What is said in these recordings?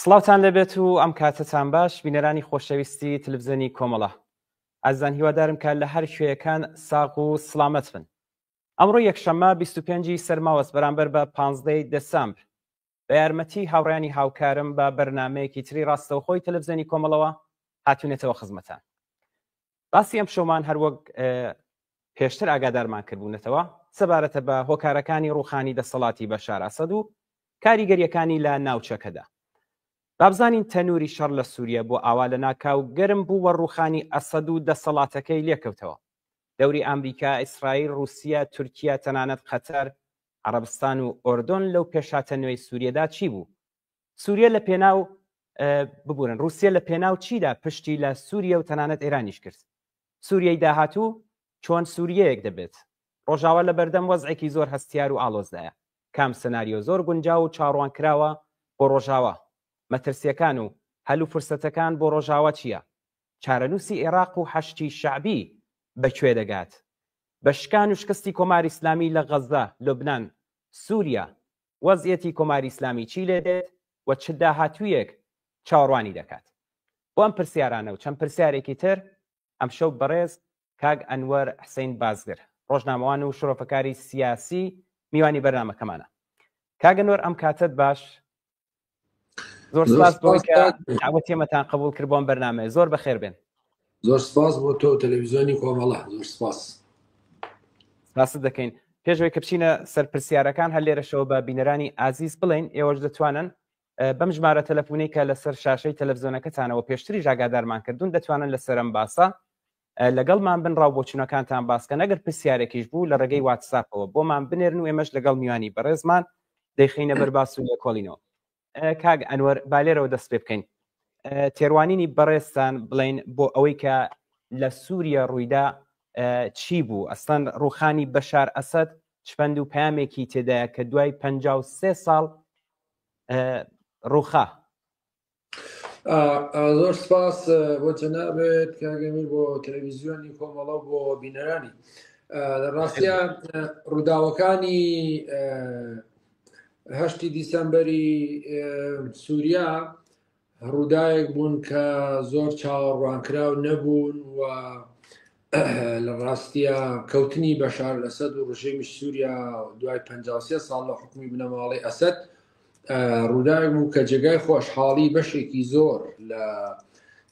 سڵاوتان لێبێت و ئەم کاتەتان باش بینەرانی خۆشەویستی تلفزیۆنی کۆمەڵە ئازیزان هیوادارم کە لە هەر کوێیەکان ساغ و سڵامەت بن ئەمڕۆ یەکشەممە 25 ی سەرماوەز بەرامبەر بە 15 دەسامبر بە یارمەتی هاوڕیانی هاوکارم بە بەرنمەیەکی تری ڕاستەوخۆی تەلەفزیۆنی کۆمەڵەوە هاتوونێتەوە خزمەتان باسی ئەم شەومان هەروەک پێشتر ئاگادارمان کردبوونەتەوە سەبارەتە بە هۆکارەکانی ڕوخانی دەسەڵاتی بەشار ئەسەد و کاریگەریەکانی لە ناوچەکەدا. بابزانین تەنوری شەڕ لە سوریە بۆ ئاوا لە ناکاو گەرم بوو وە ڕوخانی ئەسەد و دەسەڵاتەکەی لێکەوتەوە. دەوری ئامریکا، ئیسرائیل، ڕوسیە، تورکیە، تەنانەت قەتەر، عەڕەبستان و ئۆردۆن لەو پێشهاتە نوێی سوریەدا چی بوو؟ سوریە لە پێناو ببورن ڕوسیە لە پێناو چیدا پشتی لە سوریە و تەنانەت ئێرانیش کرد؟ سوریەی داهاتوو چۆن سوریەیەک دەبێت؟ ڕۆژاوا لە بەردەم وەزعێکی زۆر هەستیار و ئاڵۆزدایە. کام سناریۆ زۆر گونجاو و چاوەڕوانکراوە بۆ ڕۆژاوا؟ مەترسییەکان و هەل و فرسەتەکان بۆ ڕۆژاوا چییە؟ چارەنووسی ئێراق و حەشدی شەعبی بە کوێ دەگات؟ بە شکان و شکستی کۆماری ئیسلامی لە غەززە، لوبنان، سووریا، وەزعیەتی کۆماری ئیسلامی چی لێ دێت و چ داهاتوویەک چاوەڕوانی دەکات؟ بۆ ئەم پرسیارانە و چەند پرسیارێکی تر ئەمشەو بەڕێز کاک ئەنوەر حسین بازگر ڕۆژنامەوان و شرۆڤەکاری سیاسی میوانی بەرنامەکەمانە. کاک ئەنوەر ئەم کاتەت باش زۆر سپاس بۆ کە داوەتی ئێمەتان قبول کرد بۆم بەرنامەیە زۆر بەخێر بێن. زۆر سپاس بۆ تۆ تەلەڤیزیۆنی کۆمەڵە زۆر سپاس. سپاست دەکەین. پێشەوەی کە بچینە سەر پرسیارەکان هەر لێرەشەوە بە بینەرانی ئازیز بڵێین ئێوەش دەتوانن بەم ژمارە تەلەفونەی کە لەسەر شاشەی تەلەفزیۆنەکەتانەوە پێشتریش ئاگادارمان کردوون دەتوانن لەسەر ئەم باسە لەگەڵمان بن ڕاو بۆچوونەکانتان باسکەن ئەگەر پرسیارێکیش بوو لە ڕێگەی واتساپەوە بۆمان بنێرن و ئێمەش لەگەڵ میوانی بەڕێزمان دەیخینە بەرباس و لێکۆڵینەوە کاک ئەنوەر با لێرەوە دەست پێ بکەین تێڕوانینی بەڕێزتان بڵین بۆ ئەوەی کە لە سووریە ڕوویدا چی بوو ئەسڵەن ڕوخانی بەشار ئەسەد چپەند و پامێکی تێدایە کە دوای 53 ساڵ ڕوخا. زۆر سپاس بۆ جەنابت کاک ئەمیر بۆ تەلەڤیزیۆنی کۆمەڵە و بۆ بینەرانی لە ڕاستیا ڕووداوەکانی هەشتی دیسەمبەری سووریا ڕووداوێک بوون کە زۆر چاوەڕوانکراو نەبوون و لە ڕاستیا کەوتنی بەشار ئەسەد و ڕژێمی سووریا دوای 53 ساڵ لە حکومی بنەماڵەی ئەسەد ڕووداوێک بوو کە جێگای خۆشحاڵی بەشێکی زۆر لە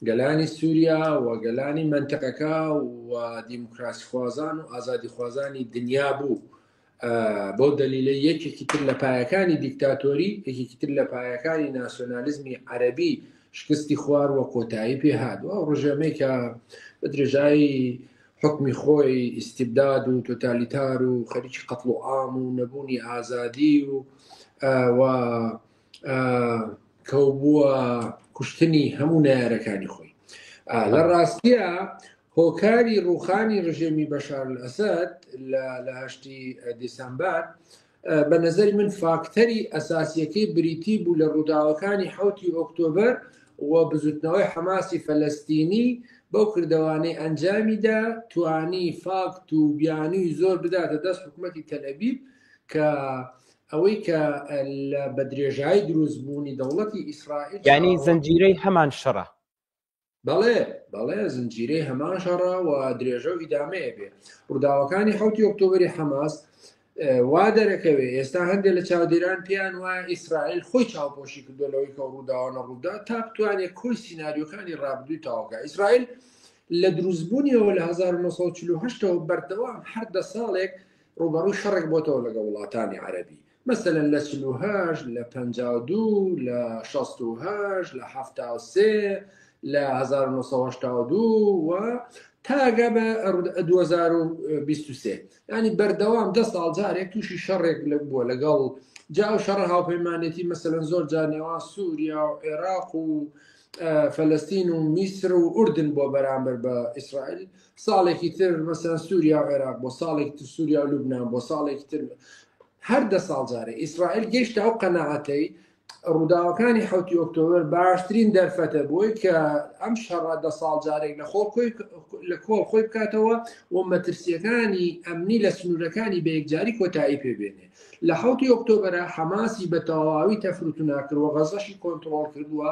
گەلانی سووریا و گەلانی منتەقەکە و دیموکراسیخوازان و ئازادیخوازانی دنیا بوو بەو دەلیلە یەکێکی تر لە پایەکانی دیکتاتۆری، یەکێکی تر لە پایەکانی ناسیۆنالیزمی عەرەبی شکستی خوار و کۆتایی پێ هات و ئەو ڕژێمەی کە بە درێژایی حوکمی خۆی ئیستیبداد و تۆتالیتار و خەریکی قەتڵ و عام و نەبوونی ئازادی و و کەوبووە کوشتنی هەموو نەیارەکانی خۆی لە ڕاستیە هۆکاری ڕووخانی ڕژێمی بەشار ئەسەد لە هەشتی دیسەمبەر بە نظری من فاکتەری ئەساسیەکەی بریتی بوو لە ڕووداوەکانی حوتی ئۆکتۆبەر و بزوتنەوەی حەماسی فەلەستینی بەو کردەوانەی ئەنجامیدا توانی فاکت و بیانوی زۆر بداتە دەست حکوومەتی تەلئەبیب کە ئەوەی کە لە بە درێژایی دروستبوونی دەوڵەتی ئیسرائیل یعنی زنجیرەی هەمان شەڕە بەڵێ بەڵێ زنجیرەی هەمان شەڕە و درێژە و ئیدامەیە بێ ڕووداوەکانی حوتی ئۆکتۆبری حەماس وا دەرەکەوێ ئێستا هەندێک لە چاودێران پێیان وایە ئیسرائیل خۆی چاوپۆشی کردو لەوەی کە ڕووداوانە ڕوودا تا بتوانێت کۆی سیناریۆکانی ڕابردووی تاوکە ئیسرائیل لە دروستبوونیەوە لە 1940ەوە بەردەوام هەر دە ساڵێک ڕووبەڕووی شەڕێک بۆتەوە لەگەڵ وڵاتانی عەرەبی مەسەلەن لە 48 لە 52 لە 68 لە 73 لە 1982 و تاگە بە 2023 ینی بەردەوام دە ساڵ جارێک تووشی شەڕێک لە بووە لەگەڵ جا ئەو شەڕە هاوپەیمانێتی مەسەلەن زۆر جار نێوان سووریا و عێراق و فەلەستین و میسر و ئوردن بۆ بەرامبەر بە ئیسرائیل ساڵێکی تر مەسەن سووریا و عێراق بۆ ساڵێکی تر سووریا و لوبناان بۆ ساڵێکی تر هەر دە ساڵ جارێ ئیسرائیل گەیشتە ئەو قەناعەتەی. ڕووداوەکانی حوتی ئۆکتۆبەر باشترین دەرفەتە بۆی کە ئەم شەڕە دە ساڵ جارێک لە خۆ لە کۆڵ خۆی بکاتەوە و مەترسیەکانی ئەمنی لە سنوورەکانی بە یەکجاری کۆتایی پێبێنێ لە حوتی ئۆکتۆبەرە حەماسی بە تەواوی تەفروتونا کردوە غەزەشی کۆنتترۆڵ کردووە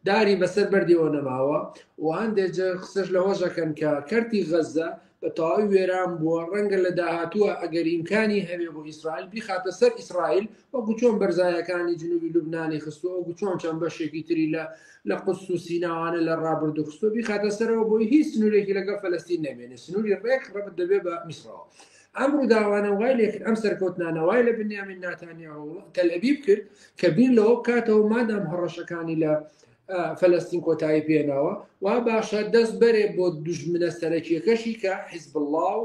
داری بەسەر بەردیەوە نەماوە و هەندێک جار قسەش لەوەش دەکەن کە کەرتی غەززە بە تەواوی وێران بووە، ڕەنگە لە داهاتووە ئەگەر ئیمکانی هەبێ بۆ ئیسرائیل بیخاتە سەر ئیسرائیل، وەکو چۆن بەرزایەکانی جنوبی لوبنانی خستووە، وەکو چۆن چەند بەشێکی تری لە لە قودس و سیناوانە لە ڕابردوو خستووە، بیخاتە سەرەوە بۆی هیچ سنوورێکی لەگەڵ فەلەستین نەمێنێ، سنووری ڕێک ڕەبت دەبێ بە میسرەوە. ئەم ڕووداوانە وای لێکرد، ئەم سەرکەوتنانە وای لە بنیامین ناتانیاهۆ و تەلئەبیب کرد کە بیر لەوە بکاتەوە مادام هەڕەشەکانی لە فەلەستین کۆتایی پێناوە وا باشە دەست بەرێ بۆ دوژمنە سەرەکیەکەشی کە حیزبوڵڵا و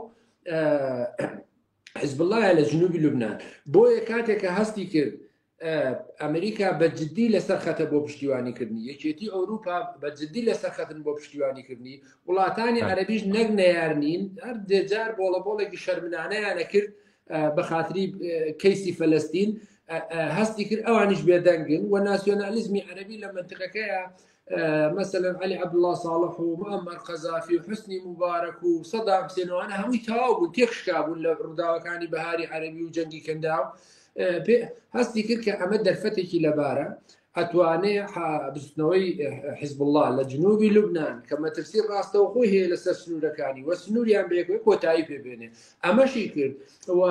حیزبوڵڵایە لە جنوبی لوبناان. بۆیە کاتێک کە هەستی کرد ئەمریکا بە جددی لەسەر خەتە بۆ پشتیوانیکردنی، یەکێتی ئەوروپا بە جددی لەسەر خەتن بۆ پشتیوانیکردنی، وڵاتانی عەربیش نەک نەیار نین، هەر دێجار بۆڵە بۆڵێکی شەرمنانەیانە کرد بە خاتری کەیسی فەلەستین، هەستی کرد ئەوانیش بێدەنگن و ناسیۆنالیزمی عەربی لە منتقەکەیە مەسەلەن عەلی عەبدوڵڵا ساڵح و معەمەر قەزافی و حوسنی موبارەک و سەدام حسێن وانە هەمووی تەواو بوون، تێکشکا بوون لە ڕووداوەکانی بەهاری عەرەبی و جەنگی کەنداو. هەستی کرد کە ئەمە دەرفەتێکی لەبارە، ئەتوانێ بزوتنەوەی حزبوڵڵا لە جنوبی لوبناان کە مەترسی ڕاستەوخۆی هەیە لەسەر سنوورەکانی و سنووریان بەیەکەوە کۆتایی پێبێنێ. ئەمەشی کرد و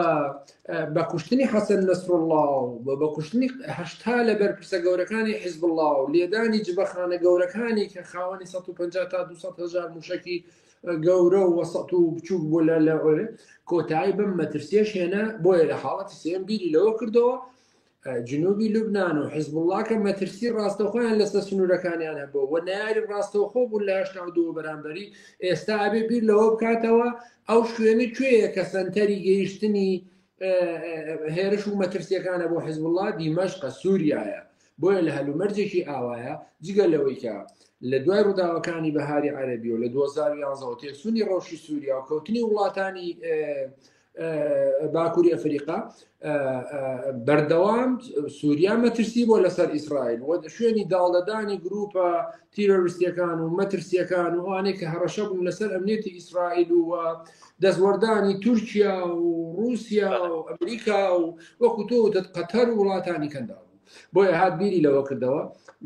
بە کوشتنی حەسەن نەسروڵڵا و بە کوشتنی 80 لە بەرپرسە گەورەکانی حیزبوڵڵا و لێدانی جبەخانە گەورەکانی کە خاوەنی 150 تا 200 هەزار موشەکی گەورە و وەسەت و بچووک بوو لە لە کۆتایی بەم مەترسیەش هێنا. بۆیە لە حاڵەتی سێم بیری لەوە کردەوە جنوبی لوبناان و حیزبوڵڵا کە مەترسی ڕاستەوخۆیان لەسەر سنوورەکانیان هەبوو و نەیاری ڕاستەوخۆ بوون لە 82 بەرامبەری، ئێستا ئەبێ بیر لەوە بکاتەوە ئەو شوێنە کوێیە کە سەنتەری گەیشتنی هێرش و مەترسیەکانە بۆ حیزبوڵڵا، دیمەشقە، سووریایە. بۆیە لە هەلومەرجێکی ئاوایە، جگە لەوەی کە لە دوای ڕووداوەکانی بەهاری عەرەبی و لە 2011 تێکچوونی ڕەوشی سووریا و کەوتنی وڵاتانی باکووری ئەفریقا بەردەوام سووریا مەترسی بۆ لەسەر ئیسرائیل و شوێنی داڵدەدانی گروپە تیرۆریستیەکان و مەترسیەکان و ئەوانەی کە هەڕەشە بوون لەسەر ئەمنیەتی ئیسرائیل و دەستوەردانی تورکیا و رووسیا و ئەمریکا و وەکو تۆ وتت قەتەر و وڵاتانی کەنداو بوو. بۆیە هات بیری لەوە کردەوە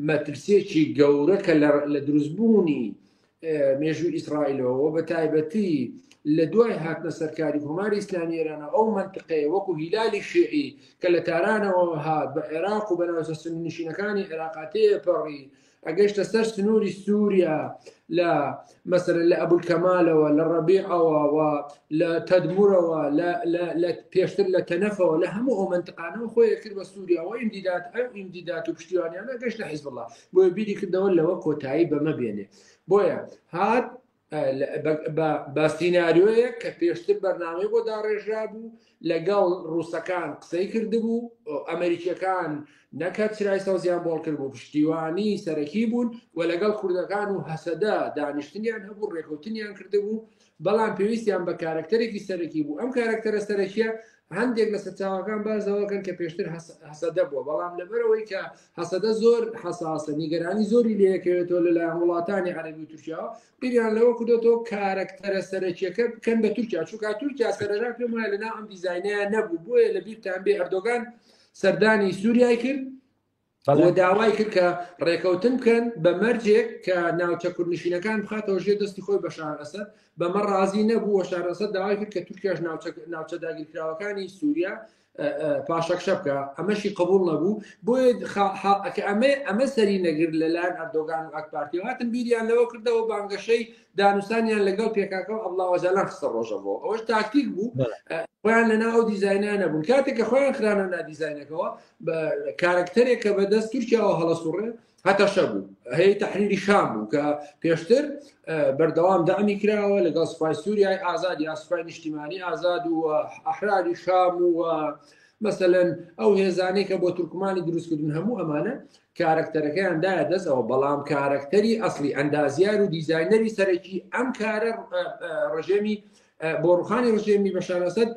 مەترسیەکی گەورە کە لە دروستبوونی مێژووی ئیسرائیلەوە و بە تایبەتی لە دوای هاتنە سەرکاری کۆماری ئیسلامی ئێرانە ئەو منطقەیە وەکو هیلالی شیعی کە لە تارانەوە هات بە عێراق و بە ناوچە سننشینەکانی عێراقا تێپەڕی ئەگەشتە سەر سنووری سووریا لە مەسەرە لە ئەبولکەمالەوە لە ڕەبیعەوە و لە تەدمورەوە لە پێشتر لە تەنەفەوە لە هەموو ئەو منطقانەوە خۆی کرد بە سووریا و ئیمدیدات ئەو ئیمدیدات و پشتیوانیانە گەشتە حیزبوڵڵا. بۆیە بیری کردەوە لەوە کۆتایی بەمە بێنێ. بۆیە هات بە سیناریۆیەک کە پێشتر بەرنامەی بۆ داڕێژرا بوو، لەگەڵ ڕووسەکان قسەی کردبوو، ئەمریکیەکان نەکە چرای سەوزیان بۆڵ کرد بوو، پشتیوانی سەرەکی بوون و لەگەڵ کوردەکان و هەسەدە دانیشتنیان هەبوو، ڕێکەوتنیان کردبوو، بەڵام پێویستیان بە کارەکتەرێکی سەرەکی بوو. ئەم کارەکتەرە سەرەکیە هەندێک لە سەرچاوەکان باس لەوەکەن کە پێشتر هەسەدە بووە، بەڵام لەبەرەوەی کە هەسەدە زۆر حەساسە، نیگەرانی زۆری لێکەوێتەوە لەلایەن وڵاتانی عەرەبی و تورکیاوە، بیریان لەوە کردوێتەوە کارەکتەرە سەرەکیەکە بکەن بە تورکیا، چونکە تورکیا سەرەرا پێم وایە لەناو ئەم دیزاینەیە نەبوو. بۆیە لە بیرتان بێ ئەردۆگان سەردانی سووریای کرد و داوای کرد کە ڕێکەوتن بکەن بە مەرجێک کە ناوچە کوردنشینەکان بخاتەوە ژێر دەستی خۆی بەشار ئەسەد بەمە ڕازی نەبوو و بەشار ئەسەد داوای کرد کە تورکیاش ناوچە داگیرکراوەکانی سووریا پاشەکشە بکە، ئەمەشی قبول نەبوو. بۆیە کە ئەمە سەری نەگرت لەلایەن ئەردۆگان و ئاک پارتی هاتن بیریان لەوە کردەوە بانگەشەی دانوسانیان لەگەڵ پێکاکە و عەبدوڵا ئۆجالان خستە ڕۆژەڤەوە. ئەوەش تاکتیک بوو، خۆیان لەنا ئەو دیزاینە نەبوون. کاتێک کە خۆیان خرانە نا دیزاینەکەوە، بە کارەکتەرێک کە بەدەست تورکیاوە هەڵەسوڕێ هەتەشە بوو، هەیە تەحریری شام بوو کە پێشتر بەردەوام دامی کراوە لەگەڵ سوپای سووریای ئازاد یا سوپای نیشتیمانی ئازاد و ئەحراری شام و مەسەلەن ئەو هێزانەی کە بۆ تورکمانی دروستکردن، هەموو ئەمانە کارەکتەرەکەیان دایە دەستەوە. بەڵام کارەکتەری ئەسلی ئەندازیار و دیزاینەری سەرەکی ئەم کارە ڕژێمی بۆ ڕوخانی ڕژێمی بەشار ئەسەد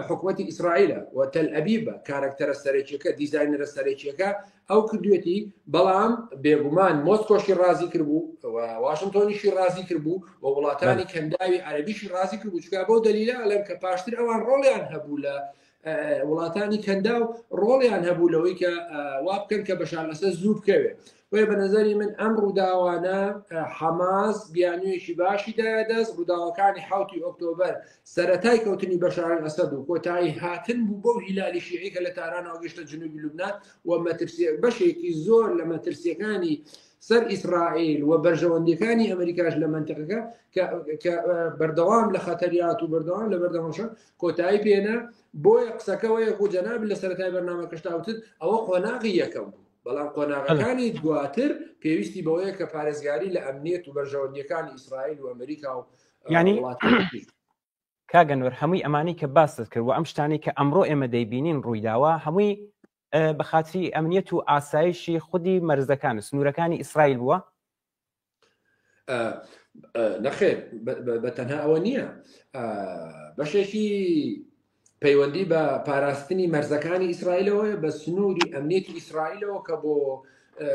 حکوومەتی ئیسرائیلە و تەل ئەبیبە کارکتەرە سەرەکیەکە دیزاینەرە سەرەکیەکە ئەو کردوێتی بەڵام بێگومان مۆسکۆشی ڕازی کردبوو و واشنگتۆنیشی ڕازی کردبوو و وڵاتانی کەنداوی عەربیشی ڕازی کردبوو چکا بۆ دەلیلە ئەلەم کە پاشتر ئەوان ڕۆڵیان هەبوو لە وڵاتانی کەنداو ڕۆڵیان هەبوو لەوەی کە وا بکەن کە بەشار ئەسەد زوو بکەوێت بۆیە بە نظری من ئەم ڕووداوانە حەماس بیانوویەکی باشی دایە دەست ڕووداوەکانی حوتی ئۆکتۆبەر سەرەتای کەوتنی بەشار ئەسەد و کۆتایی هاتن بوو بەو هیلالی شیعی کە لە تارانەوە گەشتە جنوبی لوبناان و مەترسی بەشێکی زۆر لە مەترسیەکانی سەر ئیسرائیل و بەرژەوەندیەکانی ئەمریکاش لە منتقەکە کە بەردەوام لە خەتەریات و بەردەوام لە بەردەوامشە کۆتایی پێنا بۆیە قسەکەەوەیە و جەناب لە سەرەتای بەرنامەکەشتا وتت ئەوە قۆناغی یەکەم بوو بەڵام قۆناغەکانی دواتر پێویستی بەوەیە کە پارێزگاری لە ئەمنیەت و بەرژەوەندیەکانی ئیسرائیل و ئەمریکا و ینی کاگەنوەر هەمووی ئەمانی کە باست کرد و ئەم شتانی کە ئەمڕۆ ئێمە دەیبینین ڕوویداوە هەمووی بە خاتری ئەمنیەت و ئاسایشی خودی مەرزەکان و سنوورەکانی ئیسرائیل بووە نەخێر بە تەنها ئەوە نییە بەشێکی پەیوەندی بە پاراستنی مەرزەکانی ئیسرائیلەوەیە بە سنووری ئەمنیەتی ئیسرائیلەوە کە بۆ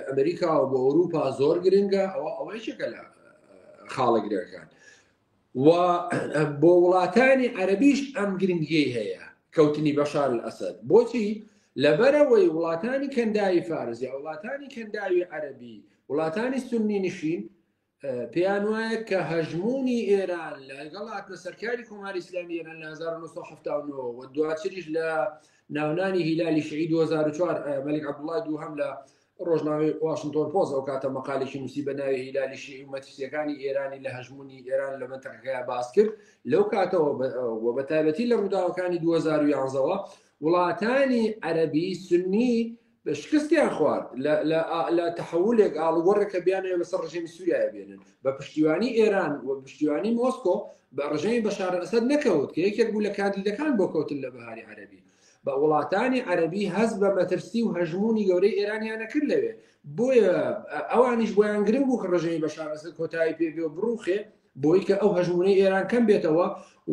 ئەمریکا و بۆ ئەوروپا زۆر گرنگە ئەوە ئەوەیەکێکە لە خاڵە گرنگەکان و بۆ وڵاتانی عەربیش ئەم گرنگیەی هەیە کەوتنی بەشار ئەسەد بۆچی لەبەرەوەی وڵاتانی کەنداوی فارس یا وڵاتانی کەنداوی عەربی وڵاتانی سنی نشین پێیان وایە کە هەژمونی ئێران لەگەڵ هاتنە سەرکاری کۆماری ئیسلامی ئێران لە 1979 و دواتریش لە ناونانی هیلالی شیعی 2004 مەلیک عەبدوڵای دووهەم لە ڕۆژنامەی واشنتۆن پۆست ئەو کاتە مەقالێکی نووسی بە ناوی هیلالی شیعی و مەترسیەکانی ئێرانی لە هەژمونی ئێران لە مەنتەقەکەیا باس کرد لەو کاتەوە و بە تایبەتی لە ڕووداوەکانی 2011ەوە وڵاتانی عەرەبی سنی شکستیان خوارد لە تەحولێک ئاڵوگۆڕێک کە بیانەوێت بەسەر ڕژێمی سووریای بێنن بە پشتیوانی ئێران و پشتیوانی مۆسکۆ بە ڕژێمی بەشار ئەسەد نەکەوت کە یەکێک بوو لە کاندیدەکان بۆ کەوتن لە بەهاری عەرەبی بە وڵاتانی عەرەبی هەست بە مەترسی و هەژموونی گەورەی ئێرانیان نەکرد لەوێ بۆیە ئەوانیش بۆیان گرنگ بوو کە ڕژێمی بەشار ئەسەد کۆتایی پێ بێ و بڕوخێ بۆی کە ئەو هەژمونەی ئێران کەم بێتەوە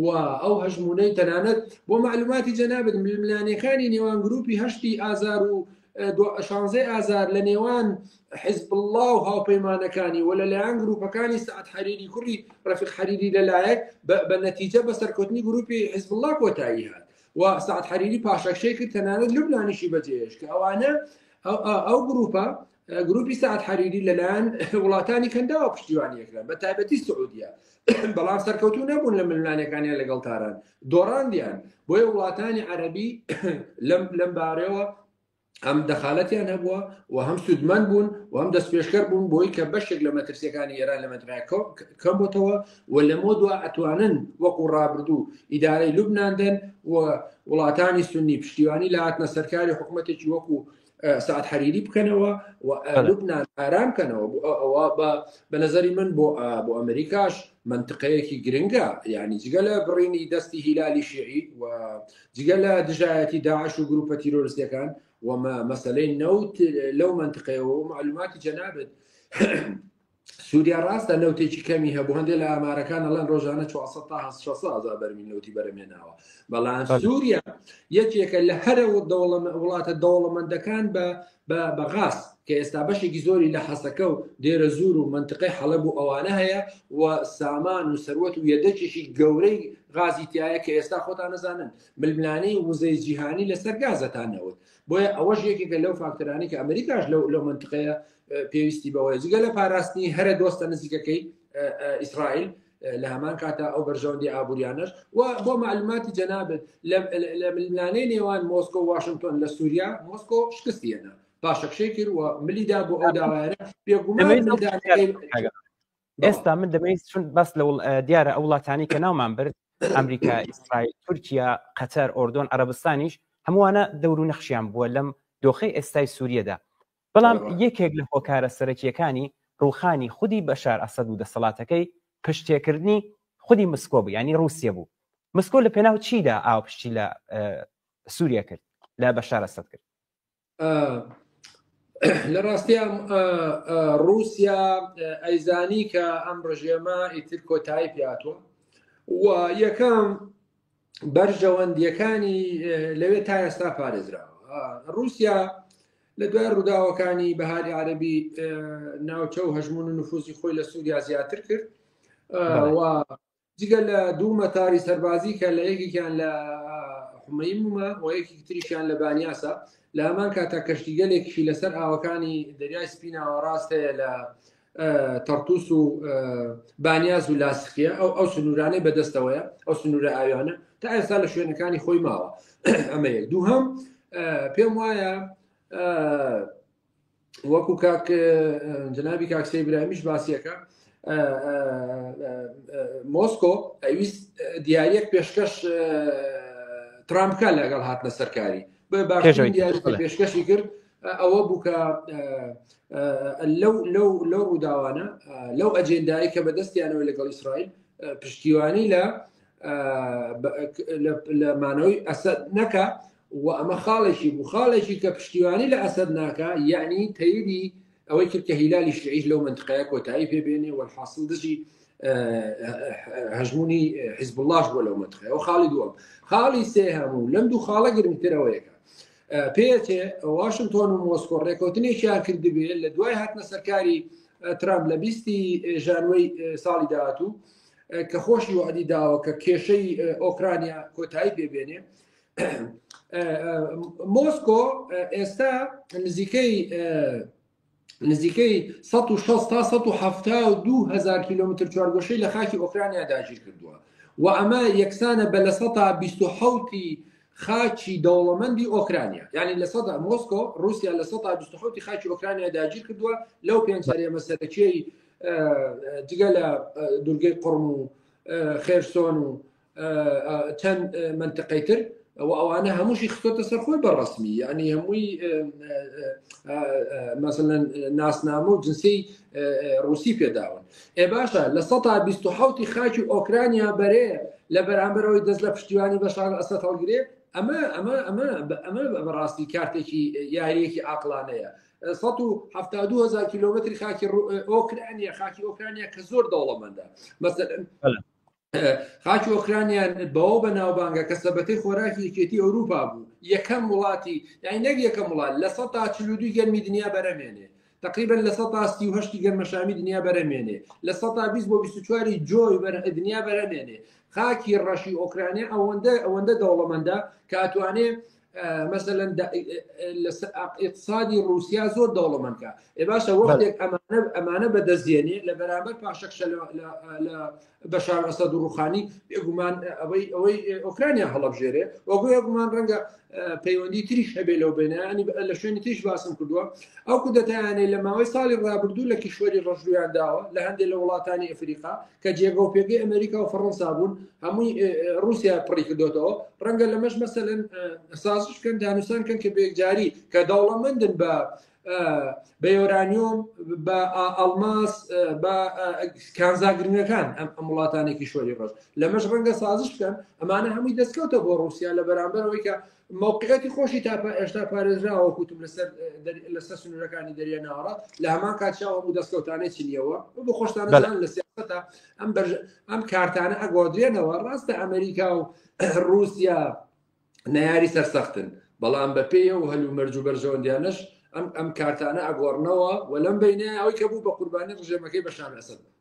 و ئەو هەژمونەی تەنانەت بۆ معلوماتی جەنابت ململانێکانی نێوان گروپی هەشتی ئازار و شانزەی ئازار لە نێوان حزب الله و هاوپەیمانەکانی و لەلایەن گروپەکانی سعد حەریری کوڕی ڕەفیق حەریری لەلایەک بە نەتیجە بە سەرکەوتنی گروپی حزب الله کۆتایی هات و سعد حەریری پاشەکشەی کرد تەنانەت لوبنانیشی بەجێهێشت کە ئەوانە ئەو گروپە گروپی سعد حەریری لەلایەن وڵاتانی کەنداوە پشتیوانیەکران بە تایبەتی سعودیە بەڵام سەرکەوتو نەبوون لە ململانێکانیان لەگەڵ تاران دۆڕاندیان بۆیە وڵاتانی عەربی لەم بارەوە هەم دەخالەتیان هەبووە و هەم سوودمەند بوون و هەم دەستپێشکەر بوون بۆی کە بەشێک لە مەترسیەکانی ئێران لە مەترای کەم بۆتەوە و لەمە دوا ئەتوانن وەکو ڕابردوو ئیدارەی لوبناان دەن و وڵاتانی سنی پشتیوانی لە هاتنە سەرکاری حکوومەتێکی وەکو سعد حەریری بکەنەوە و لوبناان ئارام کەنەوە ئەوە بە نظری من بۆ بۆ ئەمریکاش منطقەیەکی گرنگە یعنی جگە لە بڕینی دەستی هیلالی شیعی و جگە لە دژایەتی داعش و گروپە تیرۆرستیەکان و مەسەلەی نەوت لەو منطقەیەوە و معلوماتی جەنابت سووریا ڕاستە نەوتێکی کەمی هەبوو هەندێک لە ئامارەکان ئەڵێن ڕۆژانە 400 تا 600 هزار بەرمیل نەوتی بەرەمێناوە بەڵام سووریا یەکێکە لە هەرە وڵاتە دەوڵەمەندەکان بە بە غاز کە ئێستا بەشێکی زۆری لە حەسەکە و دێرەزوور و مەنتقەی حەڵەب و ئەوانە هەیە و سامان و سەروەت و یەدەکێکی گەورەی غازی تایە کە ئێستا خۆتان نەزانن ململانێی وزەی جیهانی لەسەر گازە تا نەوت بۆیە ئەوەش یەکێکە لەو فاکتەرانی کە ئەمریکاش لەو لەو منتقەیە پێویستی بەوەیە جگە لە پاراستنی هەرە دۆستە نزیکەکەی ئیسرائیل لە هەمان کاتا ئەو بەرژەوەندی ئابووریانەش و بۆ معلوماتی جەنابت لە ململانێی نێوان مۆسکۆ و واشنگتۆن لە سووریا مۆسکۆ شکستی هێنا پاشەکشەی کرد و ملیدا بۆ ئەو داوایانە بێگومان ئێستا من دەمەوێت چون باس لە دیارە ئەو وڵاتانی کە ناومان برد ئەمریکا ئیسرائیل تورکیا قەتەر ئۆردۆن عەرەبستانیش هەمووانە دەور و نەخشیان بووە لەم دۆخەی ئێستای سووریەدا بەڵام یەکێک لە هۆکارە سەرەکییەکانی ڕووخانی خودی بەشار ئەسەد و دەسەڵاتەکەی پشتێکردنی خودی مسکۆ بوو یانی ڕووسیە بوو مسکۆ لە پێناو چیدا ئاو پشتی لە سووریا کرد لە بەشار ئەسەد کرد لە ڕاستیا رووسیا ئەیزانی کە ئەم ڕژێمە ئیتر کۆتایی پیاتوە. و یەکەم بەرژەوەندیەکانی لەوێ تا ئێستا پارێزراوە رووسیا لە دوای ڕووداوەکانی بەهاری عەربی ناوچە و هەژمون و نفوزی خۆی لە سووریا زیاتر کرد و جگە لە دوو مەتاری سەربازی کە لە یەکێکیان لە حمەیمە و یەکێکی تریشیان لە بانیاسە لە هەمان کاتا کەشتیگەلێکیشی لەسەر ئاوەکانی دەریای سپی ناوەڕاست هەیە لە تەرتوس و بانیاز و لاسخیە ئەو ئەو سنوورانەی بەدەستەوەیە ئەو سنوورە ئاویانە تا ئێستا لە شوێنەکانی خۆی ماوە ئەمە یەک دووهەم پێم وایە وەکو کاک جنابی کاک سەی برامیش باسیەکە مۆسکۆ ئەویست دیارەک پێشکەش ترامپکە لەگەڵ هاتنە سەرکاری بە باشترین دیاری پێشکەشی کرد ئەوە بوو کە لەو لەو لەو ڕووداوانە لەو ئەجێندایی کە بەدەستیانەوە لەگەڵ ئیسرائیل پشتیوانی لە لە مانەوەی ئەسەد نەکە و ئەمە خاڵێکی بوو خاڵێکی کە پشتیوانی لە ئەسەد ناکە یعنی تەیدی ئەوەی کرد کە هیلالی شیعیش لەو منتقەیە کۆتایی پێ بێنێ وەلحاصل دژی هەژمونی حیزبوڵڵاش بۆ لەو منتقەیە و خاڵی دووەم خاڵی سێهەم و لەم دوو خاڵە گرنگترەوەیەکە پێچێ واشنگتۆن و مۆسکۆ ڕێکەوتنێکیان کردبێ لە دوای هاتنە سەرکاری ترامپ لە بیستی ژانوەی ساڵی داهاتوو کە خۆشی وعدی داوە کە کێشەی ئۆکرانیا کۆتایی پێبێنێ مۆسکۆ ئێستا نزیکەی نزیکەی 160 تا 172 هزار کیلومتر چوارگۆشەی لە خاکی ئۆکرانیا داگیر کردووە و ئەمە یەکسانە بە لە سەدا 27 خاکی دەوڵەمەندی ئۆکرانیا یعنی لە سەدا مۆسکۆ رووسیا لە سەدا 27 خاکی ئۆکرانیا داگیر کردووە لەو پێنج هەرێمە سەرەکیی جگە لە دوورگەی قڕم و خێرسۆن و چەند منتقەی تر و ئەوانە هەمووشی خستۆتە سەر خۆی بە ڕسمی یعنی هەمووی مەسەلەن ناسنامە و جنسی ڕوسی پێداون ئێ باشە لە 1970 خاکی ئۆکرانیا بەرێ لە بەرامبەرەوەی دەست لە پشتیوانی بەشار ئەسەد هەڵگرێ ئەمە ئەمە ئەمە ئەمە بەڕاستی کارتێکی یاریەکی ئاقلانەیە 172 هزار کیلومتری خاکی ئۆکرانیا خاکی ئۆکرانیا کە زۆر دەوڵەمەندە مەسەلەن خاکی ئۆکرانیا بەوە بەناوبانگە کە سەبەتەی خۆراکی یەکێتی ئەوروپا بوو یەکەم وڵاتی یانی نەک یەکەم وڵات لە 142 گەرمی دنیا بەرەمێنێ تقریبا لە 138 گەرمەشامی دنیا بەرەمێنێ لە 120 بۆ 24 جۆی بەر دنیا بەرەمێنێ خاکی ڕەشی ئۆکرانیا ئەوەندە ئەوەندە دەوڵەمەندە کە ئەتوانێ مەسەلەن اقتصادی رووسیا زۆر دەوڵەمەندکە ئێ باشە وەختێک ئەمانە ئەمانە بەدەستێنێ لە بەرامبەر پاشەکشە لە بەشار ئەسەد و ڕوخانی بێگومان ئەوەی ئەوەی ئۆکرانیا هەڵبژێرێ وەگو گومان ڕەنگە پەیوەندی تریش هەبێ لەو بینانی لە شوێنی تریش باسم کردووە ئەو کودەتایانەی لە ماوەی ساڵی ڕابردوو لە کیشوەری ڕەشرویان داوە لە هەندێک لە وڵاتانی ئەفریقا کە جێگە و پێگەی ئەمریکا و فەڕەنسا بوون هەمووی رووسیا پڕی کردوتەوە ڕەنگە لەمەش مەسەلەن سازش بکەن دانوسان کەن کە بێکجاری کە دەوڵەمەندن بە بە یۆرانیۆم بە ئەڵماس بە کانزا گرنگەکان ئەم ئەم وڵاتانێکی شۆری ڕەش لەمەش ڕەنگە سازش بکەن ئەمانە هەمووی دەستکەوتە بۆ رووسیا لە بەرامبەرەوەی کە مەوقعەتی خۆشی تا ئێشتا پارێزراوە کوتم لەسەر لەسەر سنوورەکانی دەریا ناوەڕاست لە هەمان کاتشا هەموو دەستکەوتانەی چنیەوە بۆ خۆشتانە لە سیاسەتە ئەم بەرژ ئەم کارتانە ئەگۆدرێنەوە ڕاستە ئەمریکا و رووسیا نەیاری سەرسەختن بەڵام بەپێی ئەو هەلومەرج و بەرژەوەندیانەش ئەم ئەم کارتانە ئەگۆڕنەوە و لەم بینە ئەوەی کە بوو بە قوربانی ڕژێمەکەی بەشار ئەسەد بوو.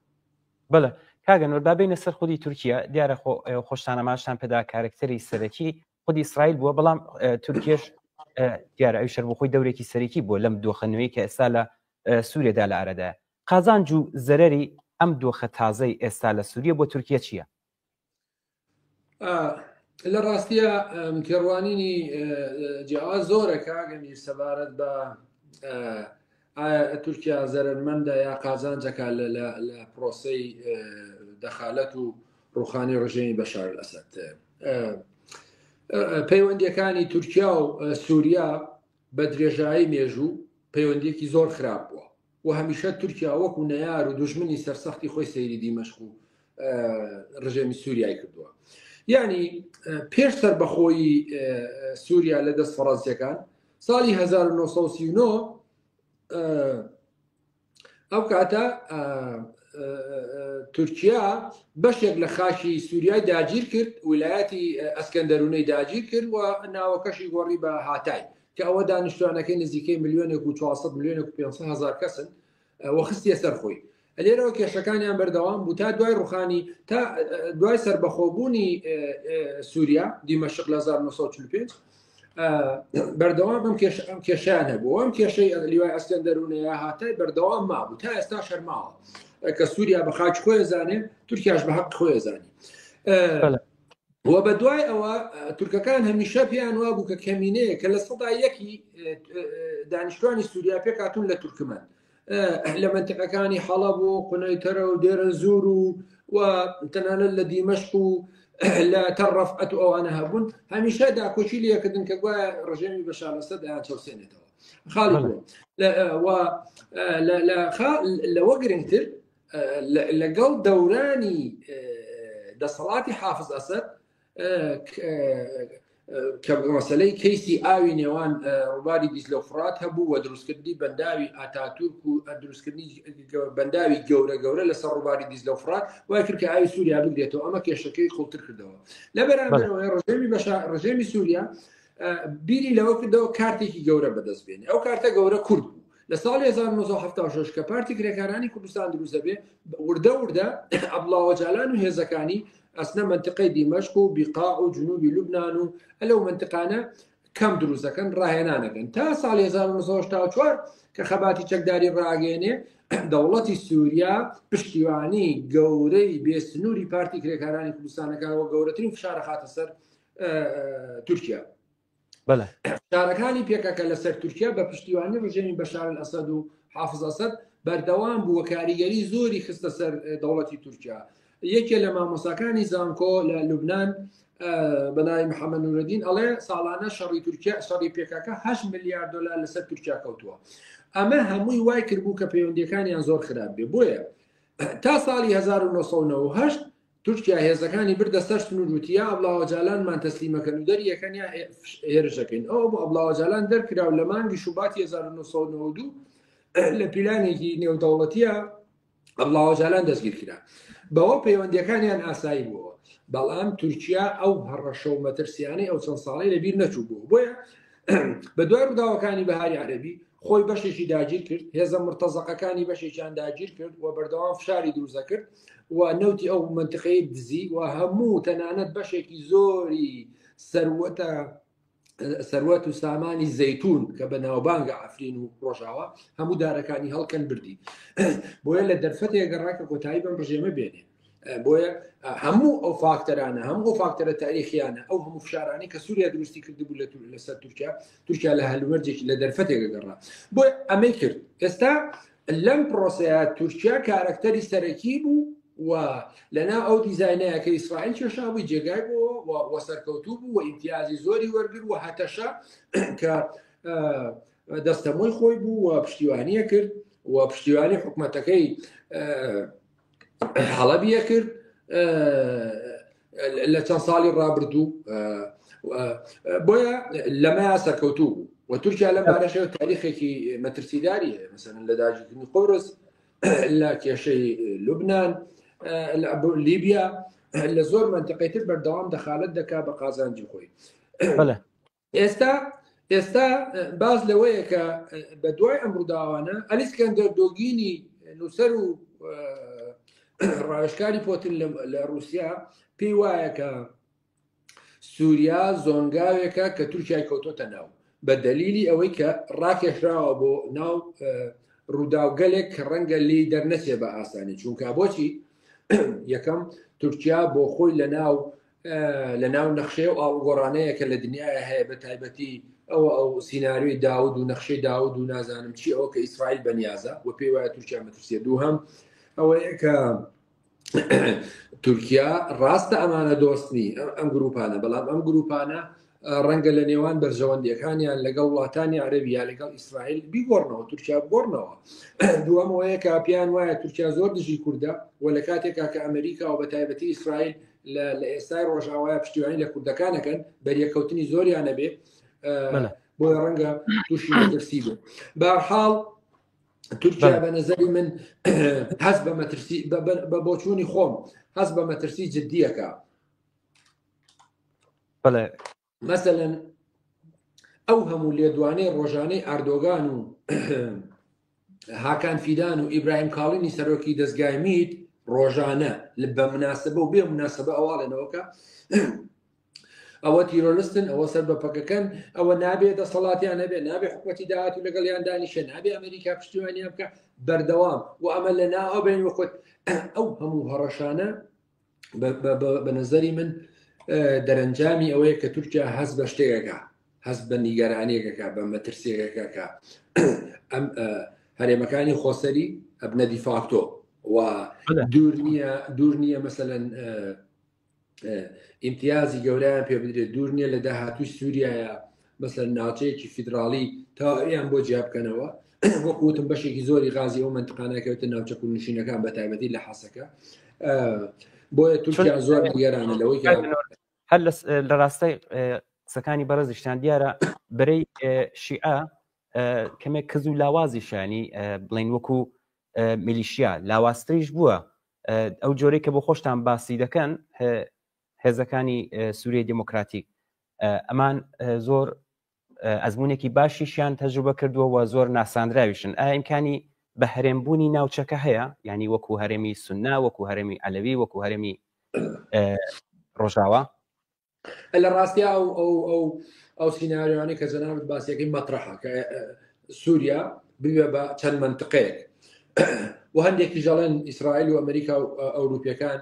بەڵێ کاک ئەنوەر با بێینە سەر خودی تورکیا دیارە خۆ ئێوە خۆشتان ئاماژتان پێدا کارەکتەری سەرەکی خودی ئیسرائیل بووە بەڵام تورکیەش دیارە ئەویش هەر بۆ خۆی دەورێکی سەرەکی بووە لەم دۆخە نوێی کە ئێستا لە سووریەدا لە ئارادایە قازانج و زەرەری ئەم دۆخە تازەی ئێستا لە سووریە بۆ تورکیە چییە؟ لە ڕاستیە تێڕوانینی جیاواز زۆرە کاگەمیر سەبارەت بە ئایا تورکیا زەرمەندە یا قازانجەکە لە پرۆسەی دەخالەت و ڕوخانی ڕژێمی بەشار ئەسەد پەیوەندیەکانی تورکیا و سووریا بە درێژایی مێژوو پەیوەندیەکی زۆر خراپ بووە و هەمیشە تورکیا وەکو نەیار و دوژمنی سەرسەختی خۆی سەیری دیمەشق و ڕژێمی سووریای کردووە یعنی پێش سەربەخۆیی سووریا لە دەست فەڕەنسیەکان ساڵی 1939 ئەو کاتە تورکیا بەشێک لە خاکی سووریای داگیر کرد، ویلایەتی ئەسکەندەرونەی داگیر کرد و ناوەکەشی گۆڕی بە هاتای، کە ئەوە دانیشتوانەکەی نزیکەی ملیۆنێک و 400 ملیۆنێک و 500 هەزار کەسن و خستیە سەر خۆی. لێرەوە کێشەکانیان بەردەوام بوو تا دوای ڕوخانی تا دوای سەربەخۆبوونی سووریا دیمەشق لە 1945 بەردەوام ئەم کێش ئەم کێشیان هەبوو ئەم کێشەی لیوای ئەسکەندەرونەیە هاتای بەردەوام مابوو تا ئێستا شەرماوە کە سووریا بە خاک خۆی زانێ تورکیاش بە حەق خۆی زانی و بە دوای ئەوە تورکەکان هەمیشە پێیان وابوو کە کەمینەیە کە لە سەدا یەکی دانیشتوانی سووریا پێکاتون لە تورکمان لە مەنتیقەکانی حەڵەب و قونەیتەرە و دێرەزوور و و تەنانەت لە دیمەشق و لە تەڕەفعەت و ئەوانە هەبوون هەمیشە داکۆکی لێکردن کە گوایە ڕژێمی بەشار ئەسەد دەیان چەوسێنێتەوە خاڵی دووەم لەوە گرنگتر لەگەڵ دەورانی دەسەڵاتی حافز ئەسەد کە مەسلەی کەیسی ئاوی نێوان ڕووباری دیجلە و فڕات هەبوو و دروستکردنی بەنداوی ئاتاتورک و دروستکردنی بەنداوی گەورە گەورە لەسەر ڕووباری دیجلە و فڕات وای کرد کە ئاوی سووریا بگرێتەوە ئەمە کێشەکەی قوڵتر کردەوە لە بەرامبەرەوە ڕژێمی بەشا ڕژێمی سووریا بیری لەوە کردەوە کارتێکی گەورە بەدەست بێنێ ئەو کارتە گەورە کورد بوو لە ساڵی 1976 کە پارتی کرێکارانی کوردستان دروست دەبێ وردە وردە عەبدوڵا ئۆجالان و هێزەکانی ئەسنە مەنتقەی دیمەشق و بیقاع و جنوبی لوبناان و ئەلەو منتقانە کەم دروست دەکەن ڕاهێنانەکەن تا ساڵی 1974 کە خەباتی چەکداری ڕاگەێنێ دەوڵەتی سووریا پشتیوانی گەورەی بێسنووری پارتی کرێکارانی کوردستانەکەەوە گەورەترین فشارە خاتە سەر تورکیا فشارەکانی پێکەکە لەسەر تورکیا بە پشتیوانی ڕژێمی بەشار ئەسەد و حافز ئەسەد بەردەوام بووە کاریگەری زۆری خستە سەر دەوڵەتی تورکیا یەکێ لە مامۆساکانی زانکۆ لە لوبناان بە ناوی محەممەد نورەدین ئەڵێ ساڵانە شەڕی تورکیا شەڕی پێکەکە 8 میلیارد دلار لەسەر تورکیا کەوتووە ئەمە هەمووی وای کردبوو کە پەیوەندیەکانیان زۆر خراپ بێ بۆیە تا ساڵی 1998 تورکیا هێزەکانی بردە سەر سنوور وتی یا عەبدوڵا ئۆجالانمان تەسلیمەکەن و دەریەکەن یا هێرشەکەین ئەو بۆ عەبدوڵا ئۆجالان دەرکرا و لە مانگی شوباتی 1992 لە پیلانێکی نێودەوڵەتیە عەبدوڵا ئۆجالان دەستگیر کرا بەوە پەیوەندیەکانیان ئاسایی بووەوە بەڵام تورکیا ئەو هەڕەشە و مەترسیانەی ئەو چەند ساڵەی لەبیر نەچوو بوو بۆیە بە دوای ڕووداوەکانی بەهاری عەرەبی خۆی بەشێکی داگیر کرد هێزە مرتەزەقەکانی بەشێکیان داگیر کرد و بەردەوام فشاری دروزە کرد و نەوتی ئەو منتقەی دزی و هەموو تەنانەت بەشێکی زۆری سەروەتە سەروەت و سامانی زەیتون کە بە ناوبانگە عفرین و ڕۆژاوا هەموو دارەکانی هەڵکەن بردی بۆیە لە دەرفەتێک گەڕا کە کۆتایی بەم ڕژێمە بێنێ بۆیە هەموو ئەو فاکتەرانە هەموو ئەو فاکتەرە تاریخیانە ئەو هەموو فشارانەی کە سووریا دروستی کردبوو لە لەسەر تورکیا تورکیا لە هەلومەرجێکی لە دەرفەتێک گەڕا بۆیە ئەمەی کرد ئێستا لەم پرۆسەیە تورکیا کارەکتەری سەرەکی بوو و لەنا ئەو دیزاینەیە کە ئیسرائیل کێشابووی جێگای بۆ و سەرکەوتوو بوو و ئیمتیازی زۆری وەرگر و هەتەشە کە دەستەمۆی خۆی بوو و پشتیوانیە کرد و پشتیوانی حکومەتەکەی حەڵەبیە کرد لە چەند ساڵی ڕابردوو بۆیە لەمەیا سەرکەوتوو بوو و تورکیا لەم بارەشەوە تاریخێکی مەترسیداری هەیە مەسەن لە داگیرکردنی قورس لە کێشەی لوبناان لە لیبیا لە زۆر منتیقەی تر بەردەوام دەخالت دەکا بە قازانجی خۆی ئێستا ئێستا باس لەوەیە کە بە دوای ئەم ڕووداوانە ئەلیسکەندەر دۆگینی نووسەر و ڕاوێژکاری پۆتین لە رووسیا پێی وایە کە سووریا زۆنگاوێکە کە تورکیای کەوتۆتە ناو بە دەلیلی ئەوەی کە ڕاکێشراوە بۆ ناو ڕووداوگەلێک کە ڕەنگە لی دەرنەچێ بە ئاسانی چونکە بۆچی یەکەم تورکیا بۆ خۆی لە ناو لە ناو نەخشەی و ئاڵوگۆڕانەیە کە لە دنیاە هەیە بە تایبەتی ئەوە ئەو سیناریۆی داود و نەخشەی داود و نازانم چی ئەوە کە ئیسرائیل بەنیازە و پێی وایە تورکیا مەترسیە دووهەم ئەوەیە کە تورکیا ڕاستە ئەمانە دۆستنی ئەم گروپانە بەڵام ئەم گروپانە ڕەنگە لە نێوان بەرژەوەندیەکانیان لەگەڵ وڵاتانی عەرەبی یا لەگەڵ ئیسرائیل بیگۆڕنەوە تورکیا بگۆڕنەوە دووەمەوەیە کە پێیان وایە تورکیا زۆر دژی کوردە و لە کاتێکا کە ئەمریکا و بە تایبەتی ئیسرائیل لە ئێستای ڕۆژاوایە پشتیوانی لە کوردەکانەکەن بەریەکەوتنی زۆریان نەبێ بۆیە ڕەنگە تووشی مەترسی بوو بەرحاڵ. تورکیا بە نظری من هەست بە مەترسی بە بۆچوونی خۆم هەست بە مەترسی جددیەکە بەڵێ مەسەلەن ئەو هەموو لێدوانەی ڕۆژانەی ئاردۆگان و هاکان فیدان و ئیبراهیم کاڵینی سەرۆکی دەستگای میت ڕۆژانە بە مناسبە و بێ مناسبە ئەواڵێنەوەکە ئەوە تیرۆرستن ئەوە سەر بە پەکەکەن ئەوە نابێ دەسەڵاتیان نەبێ نابێ حکوومەتی داهات و لەگەڵیان دانیشە نابێ ئەمریکا پشتیوانیان بکە بەردەوام و ئەمە لە ناوە بین وخۆت ئەو هەموو هەڕەشانە بە نظری من دەرەنجامی ئەوەیە کە تورکیا هەست بە شتێکەکە هەست بە نیگەرانیەکەکە بە مەترسیەکەکە کە ئەم هەرێمەکانی خۆسەری ئەبنە دیفاکتۆ و دوور نییە دوور نییە مەسەەن ئیمتیازی گەورەیان پێ بدرێت دوور نییە لە داهاتووی سووریایە مەسەر ناوچەیەکی فیدراڵی تاویان بۆ جیا بکەنەوە وەک وتم بەشێکی زۆری غازی ئەو منتقانەکەوتە ناوچە کوردنشینەکان بە تایبەتی لە حەسەکە بۆیە تورکیا زۆر نیگەرانە لەوەی هەر لە ڕاستای قسەکانی بەڕێزیشتان دیارە بەرەی شیعە کەمێک کز و لاوازی شانی بڵین وەکو میلیشیا لاوازتریش بووە ئەو جۆرەی کە بۆ خۆشتان باسی دەکەن هێزەکانی سووریای دیموکراتیک ئەمان زۆر ئەزمونێکی باشیشیان تەجروبە کردووە و زۆر ناساندراویشن ئایا ئیمکانی بە هەرێمبوونی ناوچەکە هەیە ینی وەکو هەرێمی سنە وەکو هەرێمی عەلەوی وەکو هەرێمی ڕۆژاوا لە ڕاستیا ئەو ئەو ئەو ئەو سیناریۆانەی کە جەنابت باسیەکەی مەترەحە کە سووریا ببێ بە چەند منتقەیەک و هەندێکی ژەڵێن ئیسرائیل و ئەمریکا و ئەوروپیەکان